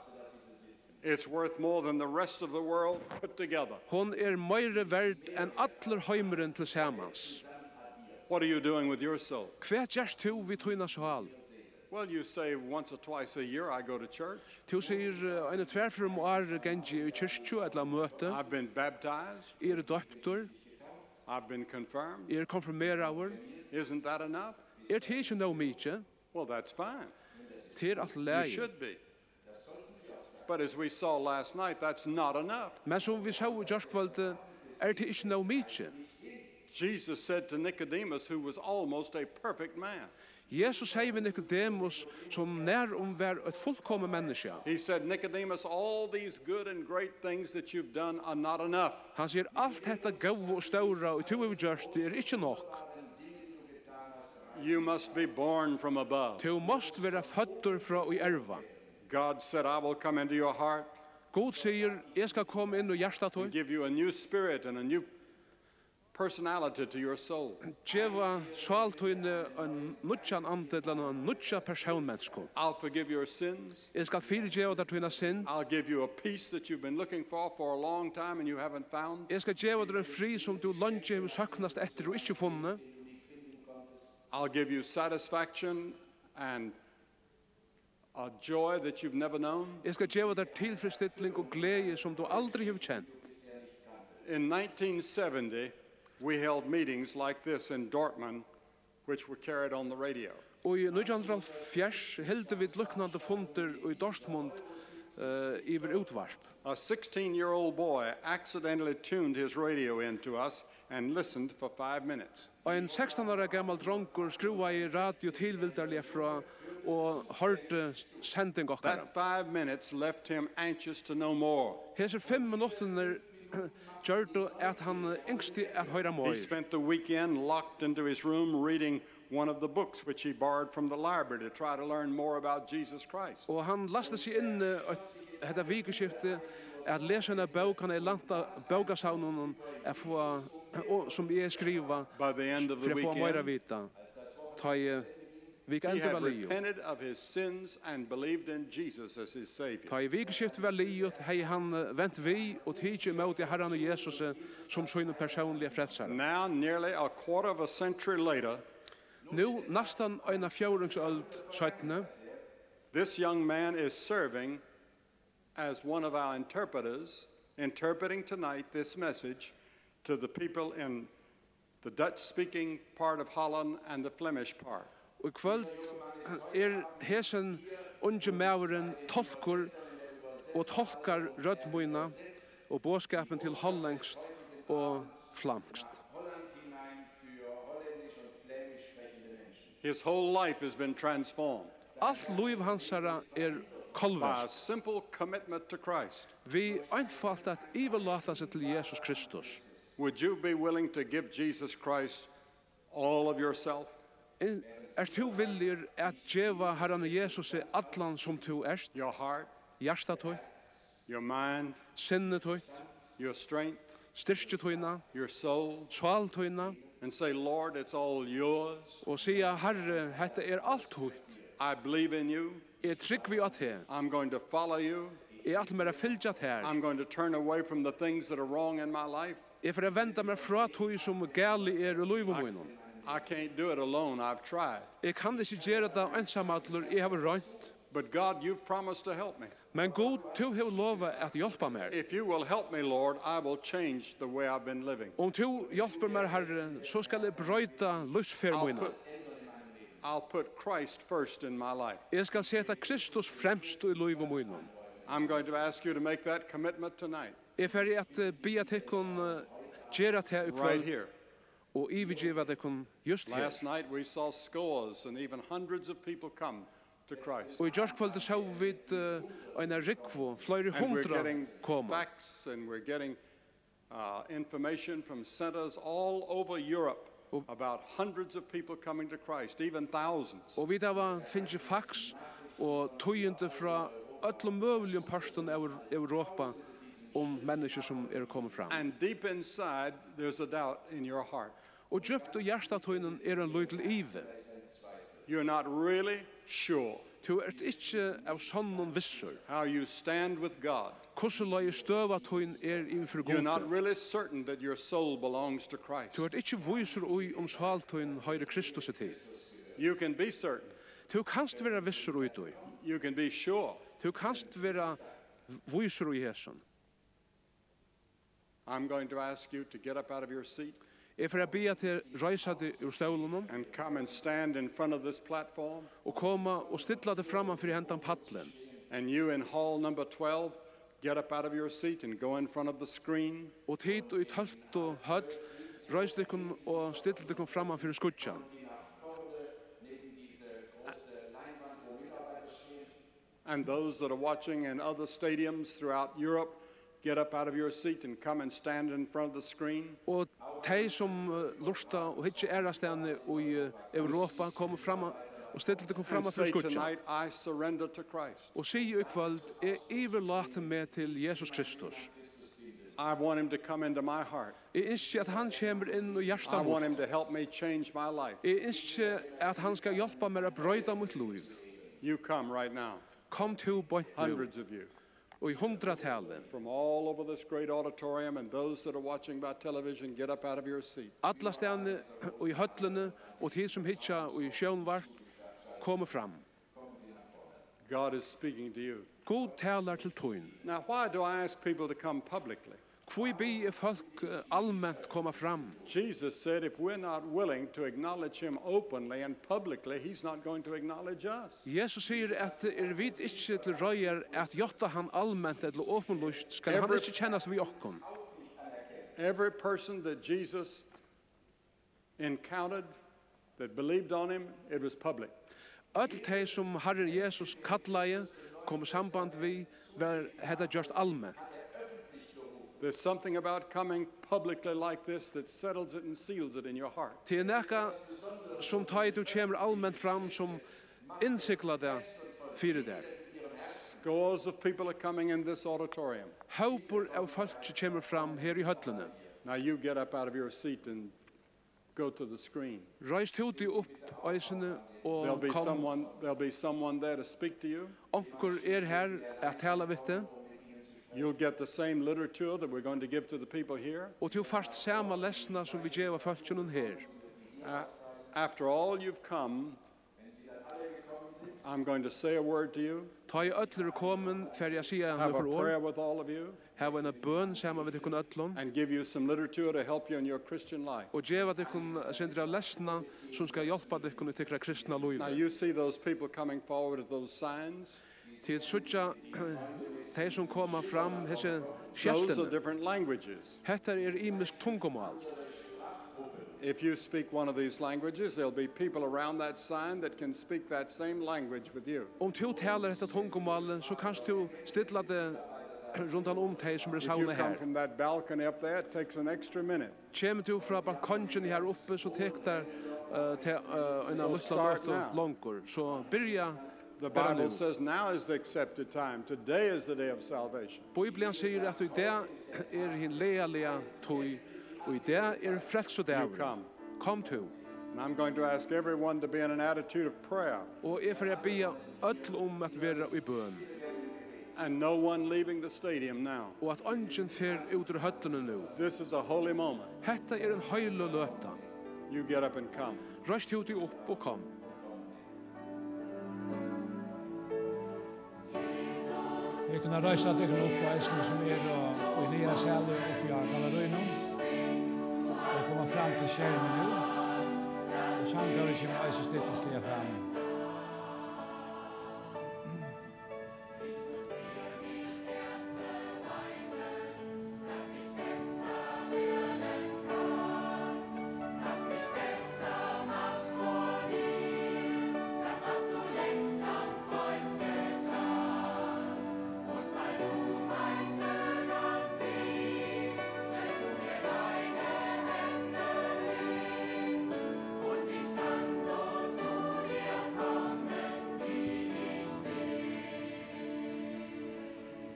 It's worth more than the rest of the world put together. Hon er meiri verd enn allur heimurin til samans. What are you doing with your soul? Hvat gert tú við tína sál? Well, you say once or twice a year I go to church. Tú sigur eh, einu tvær ferðir um árið gangi eg í kirkju ella møti. I've been baptized. Eg eri doyptur. I've been confirmed. Eg eri konfirmeraður. Isn't that enough? Er tað ikki nóg mikið? Well, that's fine. Tað er alt í You lagi. Should be. But as we saw last night, that's not enough. Men sum vit sóu í gjárkvøldið, er tað ikki nóg mikið. Jesus said to Nicodemus, who was almost a perfect man, Jesus segði við Nikodemus, sum nærum var eitt fullkomið menniskja. He said, "Nicodemus, all these good and great things that you've done are not enough. Hann sigur: "Alt hetta góða og stóra, og tú hevur gjørt, er ikki nokk. You must be born from above." Tú mást vera føddur frá í erva." God said, "I will come into your heart. Gud sigur: "Eg skal koma inn í hjarta títt." Give you a new spirit and a new personality to your soul. Geva sál tíni ein nýggjan anda ella eina nýggja persónmenniskju. I'll forgive your sins. Eg skal fyrigeva tær tína synd. I'll give you a peace that you've been looking for for a long time and you haven't found. Eg skal geva tær ein frið sum tú leingi hevur sóknast eftir og ikki funnið. I'll give you satisfaction and a joy that you've never known. Eg skal geva tær tilfredsstilling og gleði sum tú aldri hevur kent. In nineteen seventy, we held meetings like this in Dortmund, which were carried on the radio. Og í nítjan hundrað og hálvfjerðs hildu vit líknandi fundir í Dortmund uh, yvir útvarp. A sixteen-year-old boy accidentally tuned his radio in to us and listened for five minutes. Ein sekstan ára gamal drongur skrúvaði radio tilvildarliga frá og hoyrdi sending okkara. That five minutes left him anxious to know more. Hesir fimm minuttirnir gjørdu at hann ynskti at hoyra He meir. Spent the weekend locked into his room reading one of the books which he borrowed from the library to try to learn more about Jesus Christ. Og hann læsti seg inn eh, eitt- hetta vikuskifti at lesa eina bók, hann hevði lænt av bókasavninum at fáa, og, sum eg skriva, By the end of the fyri at fáa meira weekend, vita. Tá eg he weekendið had var liðugt. Repented of his sins and believed in Jesus as his Savior. Tá eg vikuskiftið var liðugt, hevði hann eh, vent við og tikið ímóti Harranum Jesusi sum sínum persónliga frelsara. Now, nearly a quarter of a century later, Nú, næstan eina fjórðingsøld seinni, this young man is serving as one of our interpreters, interpreting tonight this message to the people in the Dutch speaking part of Holland and the Flemish part. Og í kvøld er hesin ungi maðurin tolkur og tolkar rødd mína og boðskapin til hollendskt og flamskt. His whole life has been transformed. Alt lív hansara er By a kolvast simple commitment to Christ. Við einfalt at yvirláta seg til Jesus Kristus. Would you be willing to give Jesus Christ all of yourself? Ert tú villigur at geva Harran Jesusi allan sum tú ert? Your heart, Hjarta títt, your mind, sinni títt, your strength, styrki tína, your soul, sál tína and say, Lord, it's all yours. Og siga: Harri, hetta er alt títt. I believe in you. Eg trúgvi á teg. I'm going to follow you. Eg ætli mær at fylgja tær. I'm going to turn away from the things that are wrong in my life. Eg fari at venda mær frá tí sum galið er í lívi mínum. I can't do it alone. I've tried. Eg kann ikki gera tað einsamallur, eg havi roynt. But God, you've promised to help me. Men Gud, tú hevur lovað at hjálpa mær. If you will help me, Lord, I will change the way I've been living. Um tú hjálpir mær, Harri, so skal eg broyta lívsferð I'll mína. Put, I'll put Christ first in my life. Eg skal seta Kristus fremst í lívi mínum. I'm going to ask you to make that commitment tonight. Eg fari at eh, biðja tykkum eh, gera tað í Right kvøld here. Og yvirgeva tykkum just her. Last night we saw scores and even hundreds of people come to Christ. Og í gjárkvøldið sóu vit eh, eina rúgvu, fleiri And we're hundrað getting koma. Facts and we're getting uh, information from centers all over Europe about hundreds of people coming to Christ, even thousands. Og vit hava fingið faks og tíðindi frá øllum møguligum pørtum av Europa um menniskju sum eru komin fram. And deep inside, there's a doubt in your heart. Og djúpt í hjarta tínum er ein lítil ivi. You're not really sure. Tú ert ikki av sonnum vissur. How you stand with God. Hvussu leiðis støða tín er yvir fyri Gud. You're not really certain that your soul belongs to Christ. Tú ert ikki vísur í um sál tín hoyrir Kristus til. You can be certain. Tú kanst vera vissur í tí. You can be sure. Tú kanst vera vísur í hesum. I'm going to ask you to get up out of your seat. Eg fari at biðja teg reisa teg úr stólinum. And come and stand in front of this platform. Og koma og stilla teg framman fyri hendan pallin. And you in hall number twelve, get up out of your seat and go in front of the screen. Og tit í tólvtu høll, reis tykkum og still tykkum framman fyri skíggjan. And those that are watching in other stadiums throughout Europe, get up out of your seat and come and stand in front of the screen. Og tey sum eh, lurta og hyggja aðrastaðni í eh, Europa, koma fram, Og stilla tykkum fram fyri skíggjan. And say tonight, "I surrender to Christ." Og sig í kvøld, "Eg yvirláti meg til Jesus Kristus." I want him to come into my heart. Eg ynski, at hann kemur inn í hjarta mítt. I want him to help me change my life. Eg ynski, at hann skal hjálpa mær at broyta mítt lív. You come right now. Kom tú beint nú. Hundreds of you. Og í hundratali. From all over this great auditorium, and those that are watching by television, get up out of your seat. Allastaðni í høllini, og tit sum hyggja í sjónvarp, komið fram. God is speaking to you. Gud talar til tín. Now, why do I ask people to come publicly? Hví biði eg fólk, eh, alment koma fram? Jesus said if we're not willing to acknowledge him openly and publicly, he's not going to acknowledge us. Jesus sigur, at eru vit ikki til reiðar at játta hann alment ella opinlýst, skal hann Every- ikki kennast við okkum. Every person that Jesus encountered that believed on him, it was public. Øll tey, sum Harrin Jesus kallaði, kom í samband við, var hetta gjørt alment. There's something about coming publicly like this that settles it and seals it in your heart. Tað er nakað, sum tá ið tú kemur alment fram, sum innsiglar tað fyri tær. Scores of people are coming in this auditorium. Hópur av fólki kemur fram her í høllini. Now you get up out of your seat and go to the screen. Reis tú teg upp eisini og There'll be kom. Someone, there'll be someone there to speak to you. Onkur er her at tala við teg. You'll get the same literature that we're going to give to the people here. Og tú fært sama lesna sum vit geva fólkinum her. Uh, after all you've come, I'm going to say a word to you. Tá ið øll eru komin, fari eg at siga Have a nøkur orð. Prayer with all of you. Hava eina bøn saman við tykkum øllum. And give you some literature to help you in your Christian life. Og geva tykkum eitt sindur av lesna, sum skal hjálpa tykkum í tykkara kristna lívi. Now you see those people coming forward with those signs. Tit síggja tey, sum koma fram, hesi Those are skeltini. Different languages. Hetta er ymisk tungumál. If you speak one of these languages, there'll be people around that sign that can speak that same language with you. Um tú talar hetta tungumálið, so kanst tú stilla teg rundan um tey, sum eru If you savnað come her. From that balcony up there, it takes an extra minute. Kemur tú frá balkongini her uppi, so tekur tað, eh, te-, eh, eina So lítla start løtu now. Longur. So byrja The bara Bible nú. Says now is the accepted time. Today is the day of salvation. Bíblian sigur, at í dag er hin lagaliga tíð, og í dag er frelsudagur. You come. Kom tú. And I'm going to ask everyone to be in an attitude of prayer. Og eg fari at biðja øll um at vera í bøn. And no one leaving the stadium now. Og at eingin fer út úr høllini nú. This is a holy moment. Hetta er ein heilig løta. You get up and come. Reis tú teg upp og kom. Tit kunnu reisa tykkum upp, eisini sum eru í niðara sali uppi á galleríunum. Og koma fram til skermin nú. Og sangarin kemur eisini stillisliga fram.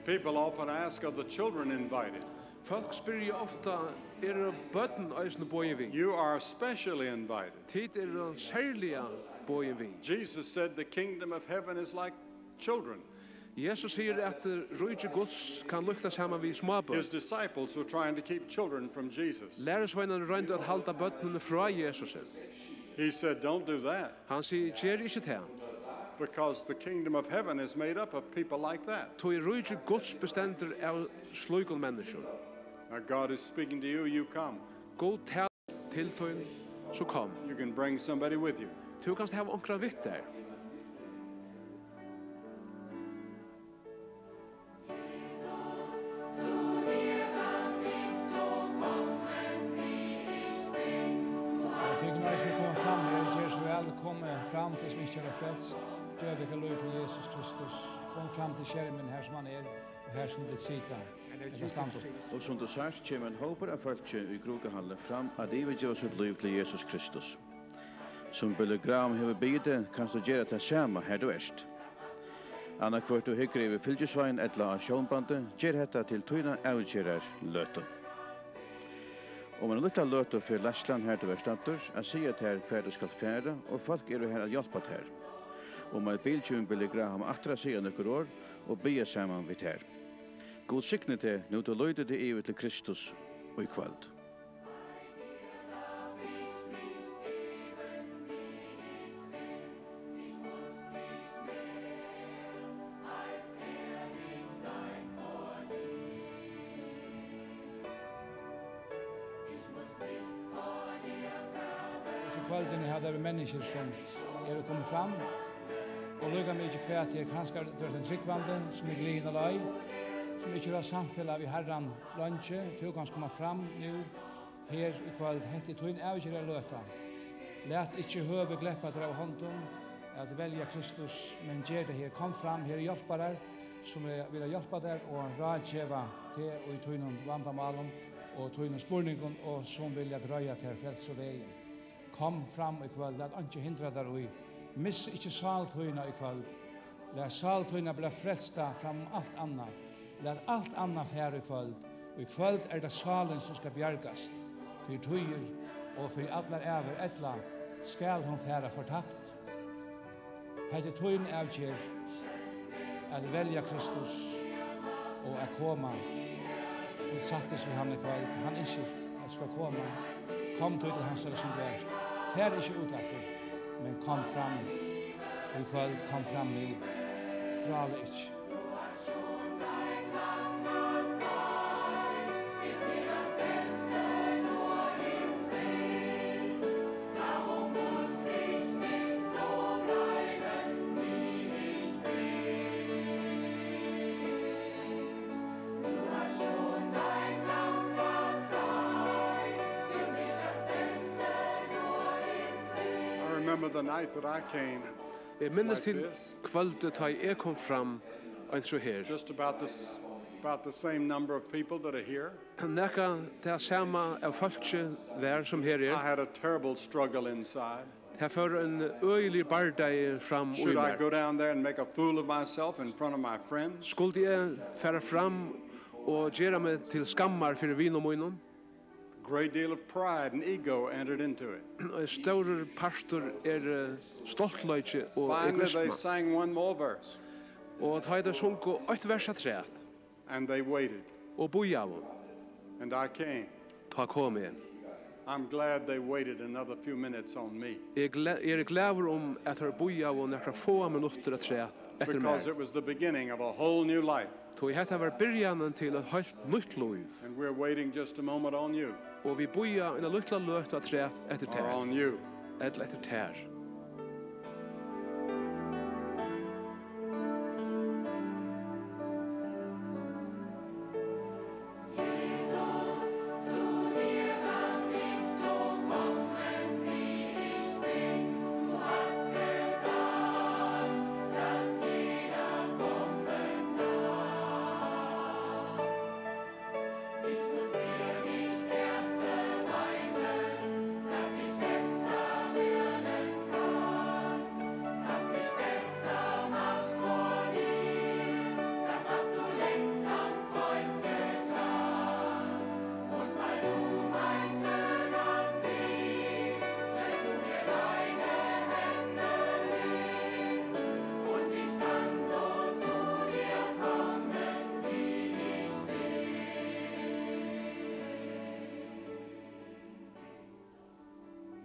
People often ask, "Are the children invited?" Fólk spyrja ofta, "Eru børn eisini boðin við?" You are especially invited. Tit eru serliga boðin við. Jesus said, "The kingdom of heaven is like children." Jesus sigur, at, eh, ríki Guds kann líknast saman við smábørn. His disciples were trying to keep children from Jesus. Lærisveinarnir royndu at halda børnini frá Jesusi. He said, "Don't do that." Hann sigur, "Ger ikki tað." Because the kingdom of heaven is made up of people like that. Tí ríki Guds bestendur av slíkum menniskjum. Now God is speaking to you, you come. Gud talar til tín, so kom. You can bring somebody with you. Tú kanst hava onkran við tær. Og tit kunnu eisini koma fram her, ger so væl, komið fram, tit sum ikki eru frelst, ger tykkara lív til Jesus Kristus, kom fram til skermin her sum hann er, og her sum tit sita, ella standa upp. Og sum tú sært, kemur ein hópur av fólki í Krukahalli fram at yvirgeva sítt lív til Jesus Kristus. Sum Billy Graham hevur biðið teg, kanst tú gera tað sama har tú ert. Annaðhvørt tú hyggur yvir fylgisvegin ella á sjónbandi, ger hetta til tína avgerðarløtu. Um eina lítla løtu fer leiðslan har tú ert staddur at siga tær, hvar tú skalt fara, og fólk eru har at hjálpa tær. Um ein bil kemur Billy Graham aftur at siga nøkur orð og biðja saman við tær. Gud signi teg, nú tú lítur teg yvir til Kristus í kvøld. Hesi kvøldini hava tað verið menniskjur, sum eru komin fram, og líka mikið hvat er, kanska tú ert ein trúgvandi, sum er glin á leið, sum ikki hevur samfelag við Harran leingi, tú kanst koma fram nú, her í kvøld. Hetta er tín avgerðarløta. Lat ikki høvið gleppa tær av hondum at velja Kristus, men ger tað her. Kom fram, her eru hjálparar, sum vilja hjálpa tær og ráðgeva teg í tínum vandamálum og tínum spurningum, og sum vilja greiða tær frelsuvegin. Kom fram í kvøld, lat einki hindra tær í. Miss ikki sál tína í kvøld. Lat sál tína blíva frelsta fram um alt annað. Lat alt annað fara í kvøld. Í kvøld er tað sálin, sum skal bjargast fyri tíðir og fyri allar ævir, ella skal hon fara fortapt. Hetta er tín avgerð, at velja Kristus og at koma til sættis við hann í kvøld. Hann ynskir, at tú skal koma. Kom tú til hansara sum tú ert. Far ikki út aftur, men kom fram í kvøld, kom fram nú. Drála ikki. I remember the night that I came Eg minnist like til this. Kvøldið, tá eg kom fram eins og her. Just about this, about the same number of people that are here. Nakað tað sama av fólki var sum her er. I had a terrible struggle inside. Tað fór ein øgiligur bardagi fram í mær. Should I go down there and make a fool of myself in front of my friends? Skuldi eg fara fram og gera meg til skammar fyri vinum mínum? Great deal of pride and ego entered into it. Ein stórur partur er, eh, stoltleiki og egoisma. Finally, they sang one more verse. Og tá ið tey sungu eitt vers afturat, And they waited. Og bíðaðu. And I came. Tá kom eg. I'm glad they waited another few minutes on me. Eg gla-, eg eri glaður um, at teir bíðaðu nakrar fáar minuttir afturat eftir mær. Because it was the beginning of a whole new life. Tí hetta var byrjanin til eitt heilt nýtt lív. And we're waiting just a moment on you. Og vit bíða eina lítla løtu afturat eftir tær. Or on you. Ella eftir tær.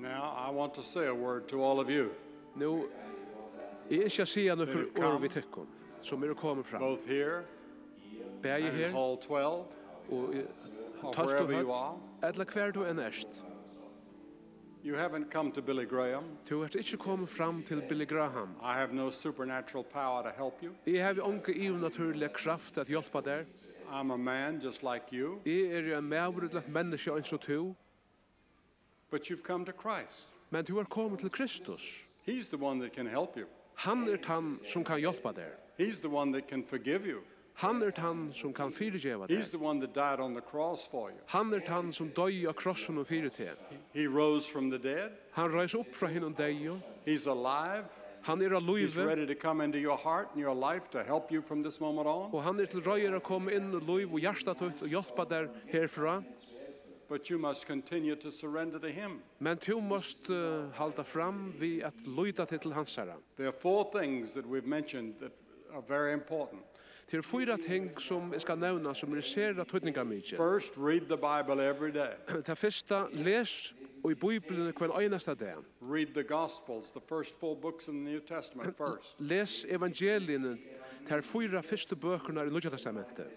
Now, I want to say a word to all of you. Nú, eg ynski at siga nøkur orð við tykkum, sum eru komin fram. Both here, bæði her, hall twelve, og í tólvtu høll, ella hvar tú enn ert. You haven't come to Billy Graham. Tú ert ikki komin fram til Billy Graham. I have no supernatural power to help you. Eg havi onga yvirnatúrliga kraft at hjálpa tær. I'm a man just like you. Eg eri ein maður ella eitt menniskja eins og tú. But you've come to Christ. Men tú ert komin til Kristus. He's the one that can help you. Hann er tann, sum kann hjálpa tær. He's the one that can forgive you. Hann er tann, sum kann fyrigeva He's tær. The one that died on the cross for you. Hann er tann, sum doyði á krossinum fyri teg. He rose from the dead. Hann reis upp frá hinum deyðu. He's alive. Hann er á He's lívi. Ready to come into your heart and your life to help you from this moment on. Og hann er til reiðar at koma inn í lív og hjarta títt og hjálpa tær herfrá. But you must continue to surrender to Him. Men tú mást, eh, halda fram við at líta teg til hansara. There are four things that we've mentioned that are very important. Tað eru fýra ting, sum eg skal nevna, sum eru sera týdningarmikil. First, read the Bible every day. Tað fyrsta, les í Bíbliuni hvønn einasta dag. Read the Gospels, the first four books in the New Testament first. Les evangeliini, tær fýra fyrstu bøkurnar í Nýggja Testamenti.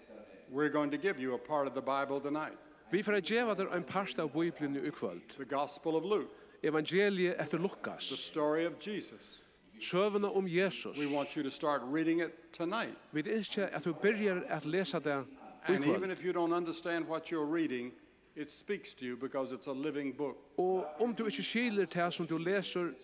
We're going to give you a part of the Bible tonight. Vit fara at geva tær ein part av Bíbliuni í kvøld. The Gospel of Luke. Evangeliið eftir Lukas. The story of Jesus. Søguna um Jesus. We want you to start reading it tonight. Vit ynskja, at tú byrjar at lesa tað í kvøld. And even if you don't understand what you're reading, it speaks to you because it's a living book. Og um tú ikki skilir tað, sum tú lesur,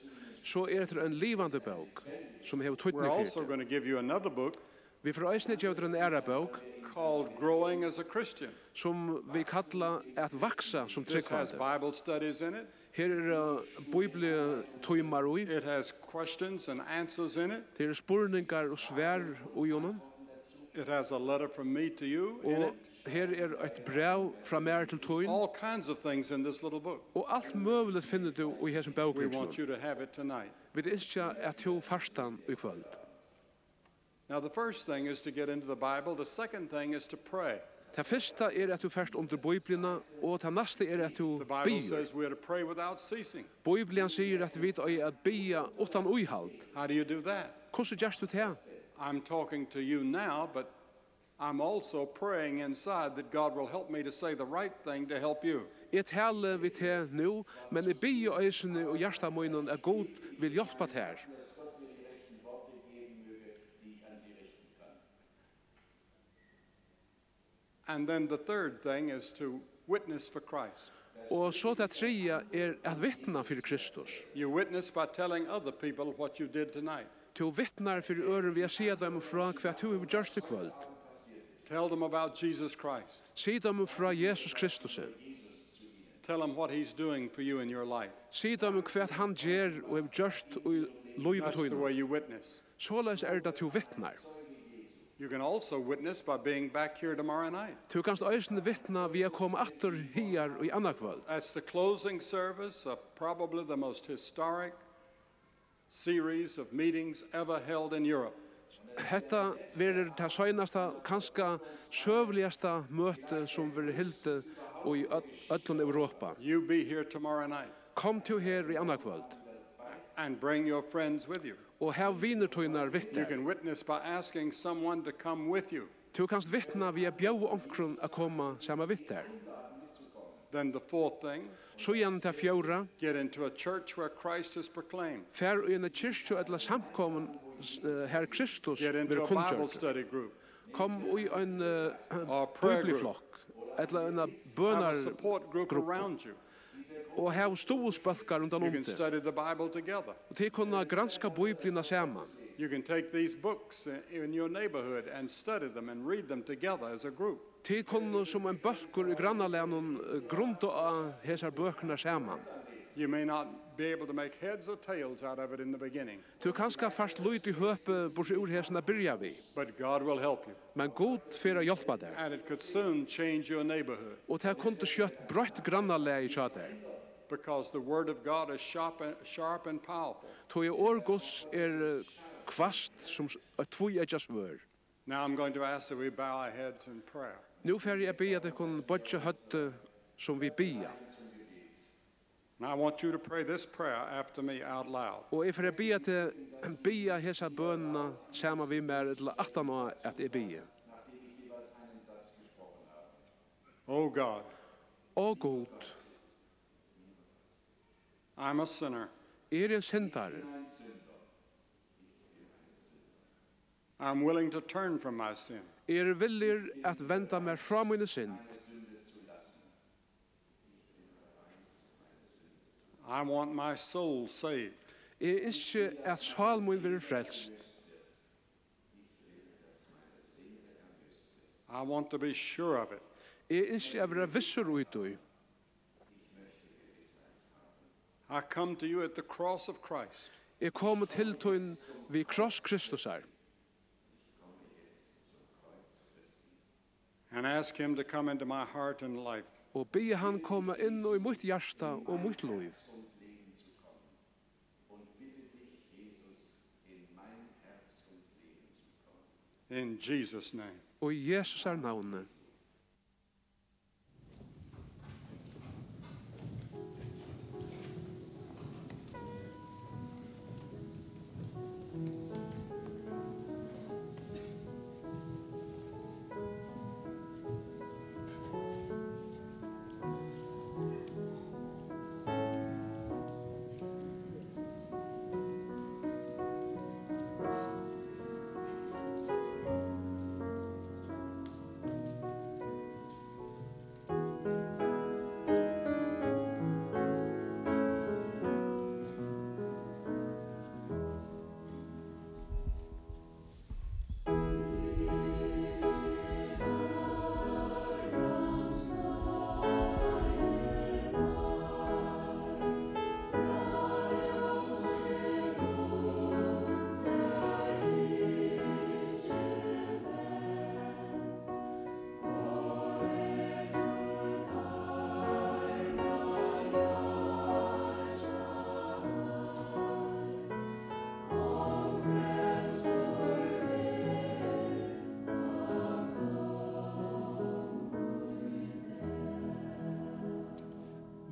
so er hetta ein livandi bók, sum hevur týdning fyri teg. We're also gonna give you another book. Vit fara eisini at geva tær eina aðra bók, called Growing as a Christian. Sum vit kalla At vaksa sum trúgvandi. This has Bible studies in it. Her eru, uh, bíbliutímar í. It has questions and answers in it. Her eru spurningar og svar í honum. It has a letter from me to you in it. Og her er eitt bræv frá mær til tín. All kinds of things in this little book. Og alt møguligt finnur tú í hesum bókum. We want you to have it tonight. Vit ynskja, at tú fært hann í kvøld. Now, the first thing is to get into the Bible. The second thing is to pray. Tað fyrsta er, at tú fert undir Bíbliuna, og tað næsta er, at tú biður. The Bible says we are to pray without ceasing. Bíblian sigur, at vit eiga at biðja uttan íhald. How do you do that? Hvussu gert tú tað? I'm talking to you now, but I'm also praying inside that God will help me to say the right thing to help you. Eg tali við teg nú, men eg biði eisini í hjarta mínum, at Gud vil hjálpa tær. And then the third thing is to witness for Christ. Og so tað triðja er at vitna fyri Kristus. You witness by telling other people what you did tonight. Tú vitnar fyri øðrum við at siga teimum frá, hvat tú hevur gjørt í kvøld. Tell them about Jesus Christ. Sig teimum frá Jesus Kristusi. Tell them what he's doing for you in your life. Sig teimum, hvat hann ger og hevur gjørt í lívi tínum. That's the way you witness. Soleiðis er tað, tú vitnar. You can also witness by being back here tomorrow night. Tú kanst eisini vitna við at koma aftur higar í annaðkvøld. That's the closing service of probably the most historic series of meetings ever held in Europe. Hetta verður tað seinasta, kanska søguligasta møti, sum verður hildið í øll-, øllum Europa. You be here tomorrow night. Kom tú her í annaðkvøld. And bring your friends with you. Og hav vinir tínar við tær. You can witness by asking someone to come with you. Tú kanst vitna við at bjóða onkrum at koma saman við tær. Then the fourth thing, síðan tað fjórða, get into a church where Christ is proclaimed. Far í eina kirkju ella samkomu, eh, har Kristus verður kunngjørdur. Get into a Bible study group. Kom í ein, eh, or prayer group, bíbliuflokk ella eina bønargruppu. Have a support group around you. Og hav stuðulsbólkar rundan um teg. You can study the Bible together. Og tit kunnu granska Bíbliuna saman. You can take these books in your neighborhood and study them and read them together as a group. Tit kunnu sum ein bólkur í grannalagnum, eh, grunda á hesar bøkurnar saman. You may not be able to make heads or tails out of it in the beginning. Tú kanska fært lítið høpi burtur úr hesum at byrja við. But God will help you. Men Gud fer at hjálpa tær. And it could soon change your neighborhood. Og tað kundi skjótt broytt grannalagið hjá tær. Because the word of God is sharp and, sharp and powerful. Tí orð Guds er, eh, hvasst sum s-, eitt tvíeggjað svørð. Now I'm going to ask that we bow our heads in prayer. Nú fari eg at biðja tykkum boyggja høvdið sum vit biðja. Now I want you to pray this prayer after me out loud. Og eg fari at biðja teg, biðja hesa bønina saman við mær, ella aftan á at eg biði. Oh God, Ó Gud, I'm a sinner. Eg eri ein syndari. I'm willing to turn from my sin. Eg eri villigur at venda mær frá míni synd. I want my soul saved. Eg ynski, at sál mín verður frelst. I want to be sure of it. Eg ynski at vera vissur í tí. I come to you at the cross of Christ. Eg komi til tín við kross Kristusar. And ask him to come into my heart and life. Og biði hann koma inn í mítt hjarta og mítt lív. In Jesus' name. Og í Jesusar navni.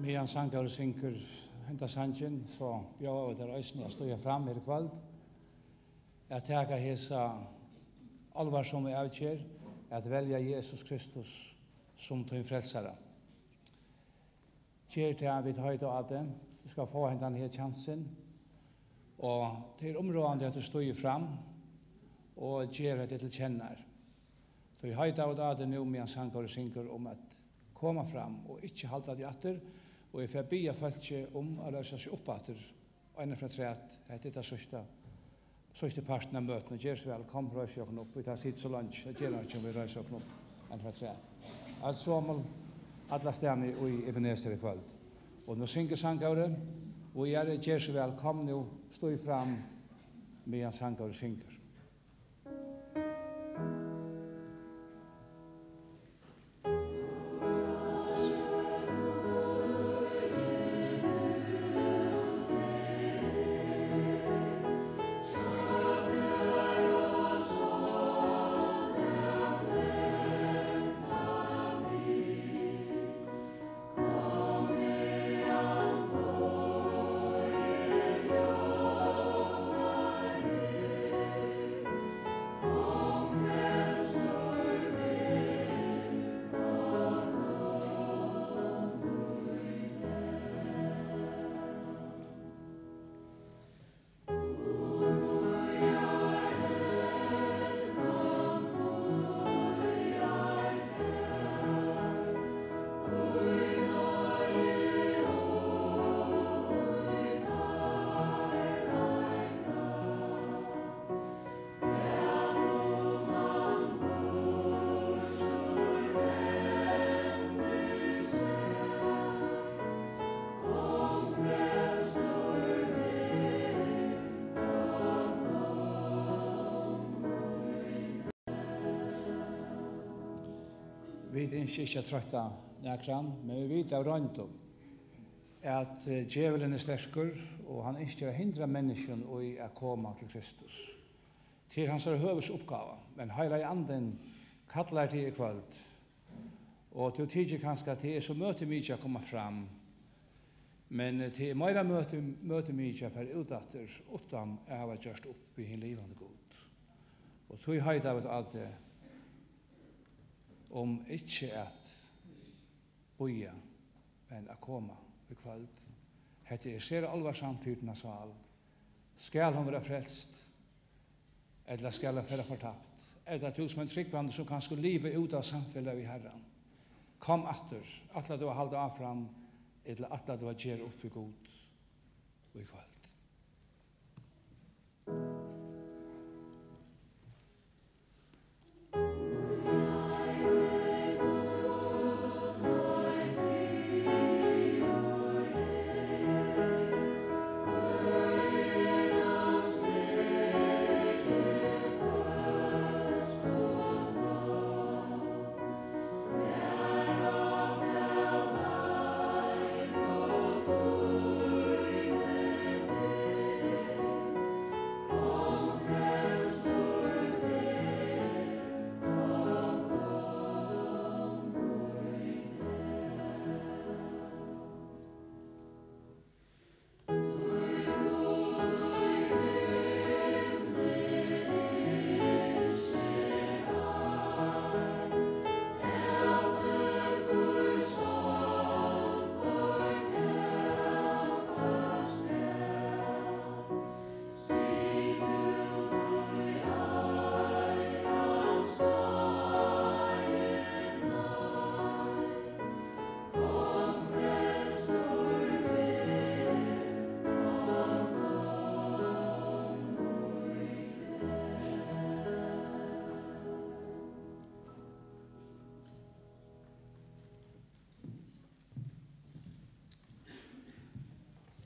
Meðan sangarin syngur henda sangin, so bjóða vit tær eisini at stíga fram her í kvøld, at taka hesa álvarsomu avgerð at velja Jesus Kristus sum tín frelsara. Ger tað, vit heita á teg. Tú skal fáa hendan her kjansin. Og tað er umráðandi, at tú stígur fram og ger hetta til kennar. Tí heita vit á teg nú, meðan sangarin syngur, um at koma fram og ikki halda teg aftur. Og eg fari at biðja fólki um at reisa seg upp aftur. Ein afturat, hetta er tað síðsta, síðsti partin av møtinum. Ger so væl, kom, reis okkum upp. Vit hava sitið so leingi, tað ger einki, um vit reisa okkum upp. Ein afturat. Øll somul, allastaðni í Ebenezer í kvøld. Og nú syngur sangarin, og eg ger so væl, kom nú, stíg fram, meðan sangarin syngur. Vit ynskja ikki at troytta nakran, men vit vita av royndum, at, eh, djevulin er sterkur, og hann ynskir at hindra menniskjum í at koma til Kristus. Tað er hansara høvuðsuppgáva, men Heilagi Andin kallar teg í kvøld, og tú tykir kanska, at tað er so møtimikið at koma fram, men, eh, tað er meira møti-, møtimikið at fara út aftur uttan at hava gjørt upp við hin livandi Gud. Og tí heita vit á teg um ikki at bíða, men at koma í kvøld. Hetta er sera álvarsamt fyri tína sál. Skal hon vera frelst, ella skal hon fara fortapt? Ella tú sum ein trúgvandi, sum kanska livir út av samfelag við Harran. Kom aftur. Ætlar tú at halda áfram, ella ætlar tú at gera upp við Gud í kvøld?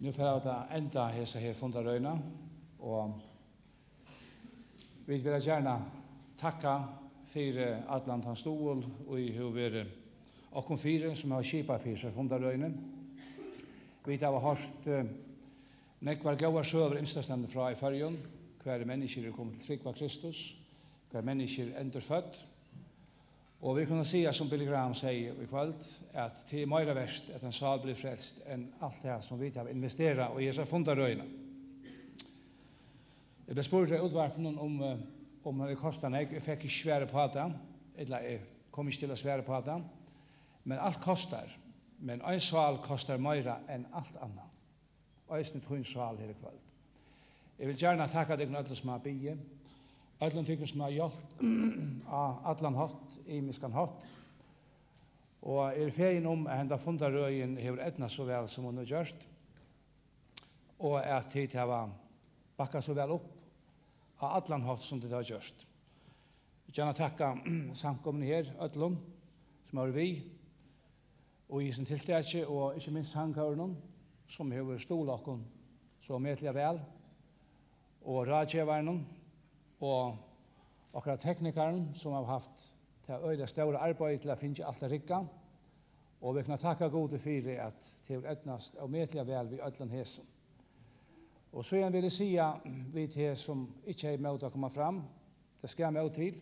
Nú fara vit at enda hesa her fundarøðina, og vit vilja gjarna takka fyri allan tann stuðul, ið hevur verið okkum fyri, sum hava skipað fyri hesa fundarøðini. Vit hava hoyrt, eh, nógvar góðar søgur ymsastaðni frá í Føroyum, hvar menniskjur eru komin til trúgv á Kristus, hvar menniskjur eru endurfødd. Og vit kunnu siga, sum Billy Graham segði í kvøld, at tað er meira vert, at ein sál blívur frelst, enn alt tað, sum vit hava investerað í hesa fundarøðina. Eg bleiv spurdur av útvarpinum um, eh, um tað kostar nógv. Eg fekk ikki svar uppá tað, ella eg kom ikki til at svara uppá tað. Men alt kostar. Men ein sál kostar meira enn alt annað. Eisini tín sál her í kvøld. Eg vil gjarna takka tykkum øllum, sum hava biðið. Øllum tykkum, sum hava hjálpt á allan hátt, ymiskan hátt. Og eg eri fegin um, at henda fundarøðin hevur eydnast so væl, sum hon hevur gjørt. Og at tit hava bakkað so væl upp á allan hátt, sum tit hava gjørt. Eg vil gjarna takka samkomuni her, øllum, sum hava verið við, og í hesum tiltaki, og ikki minst sangkórinum, sum hevur stuðlað okkum so metliga væl, og ráðgevaranum, og okkara teknikarum, sum hava havt tað øgiliga stóra arbeiðið til at fingið alt at rigga, og vit kunna takka Gudi fyri, at tað hevur eydnast ómetaliga væl við øllum hesum. Og síðan vil eg siga við teg, sum ikki hevði mót at koma fram, tað skal mót til,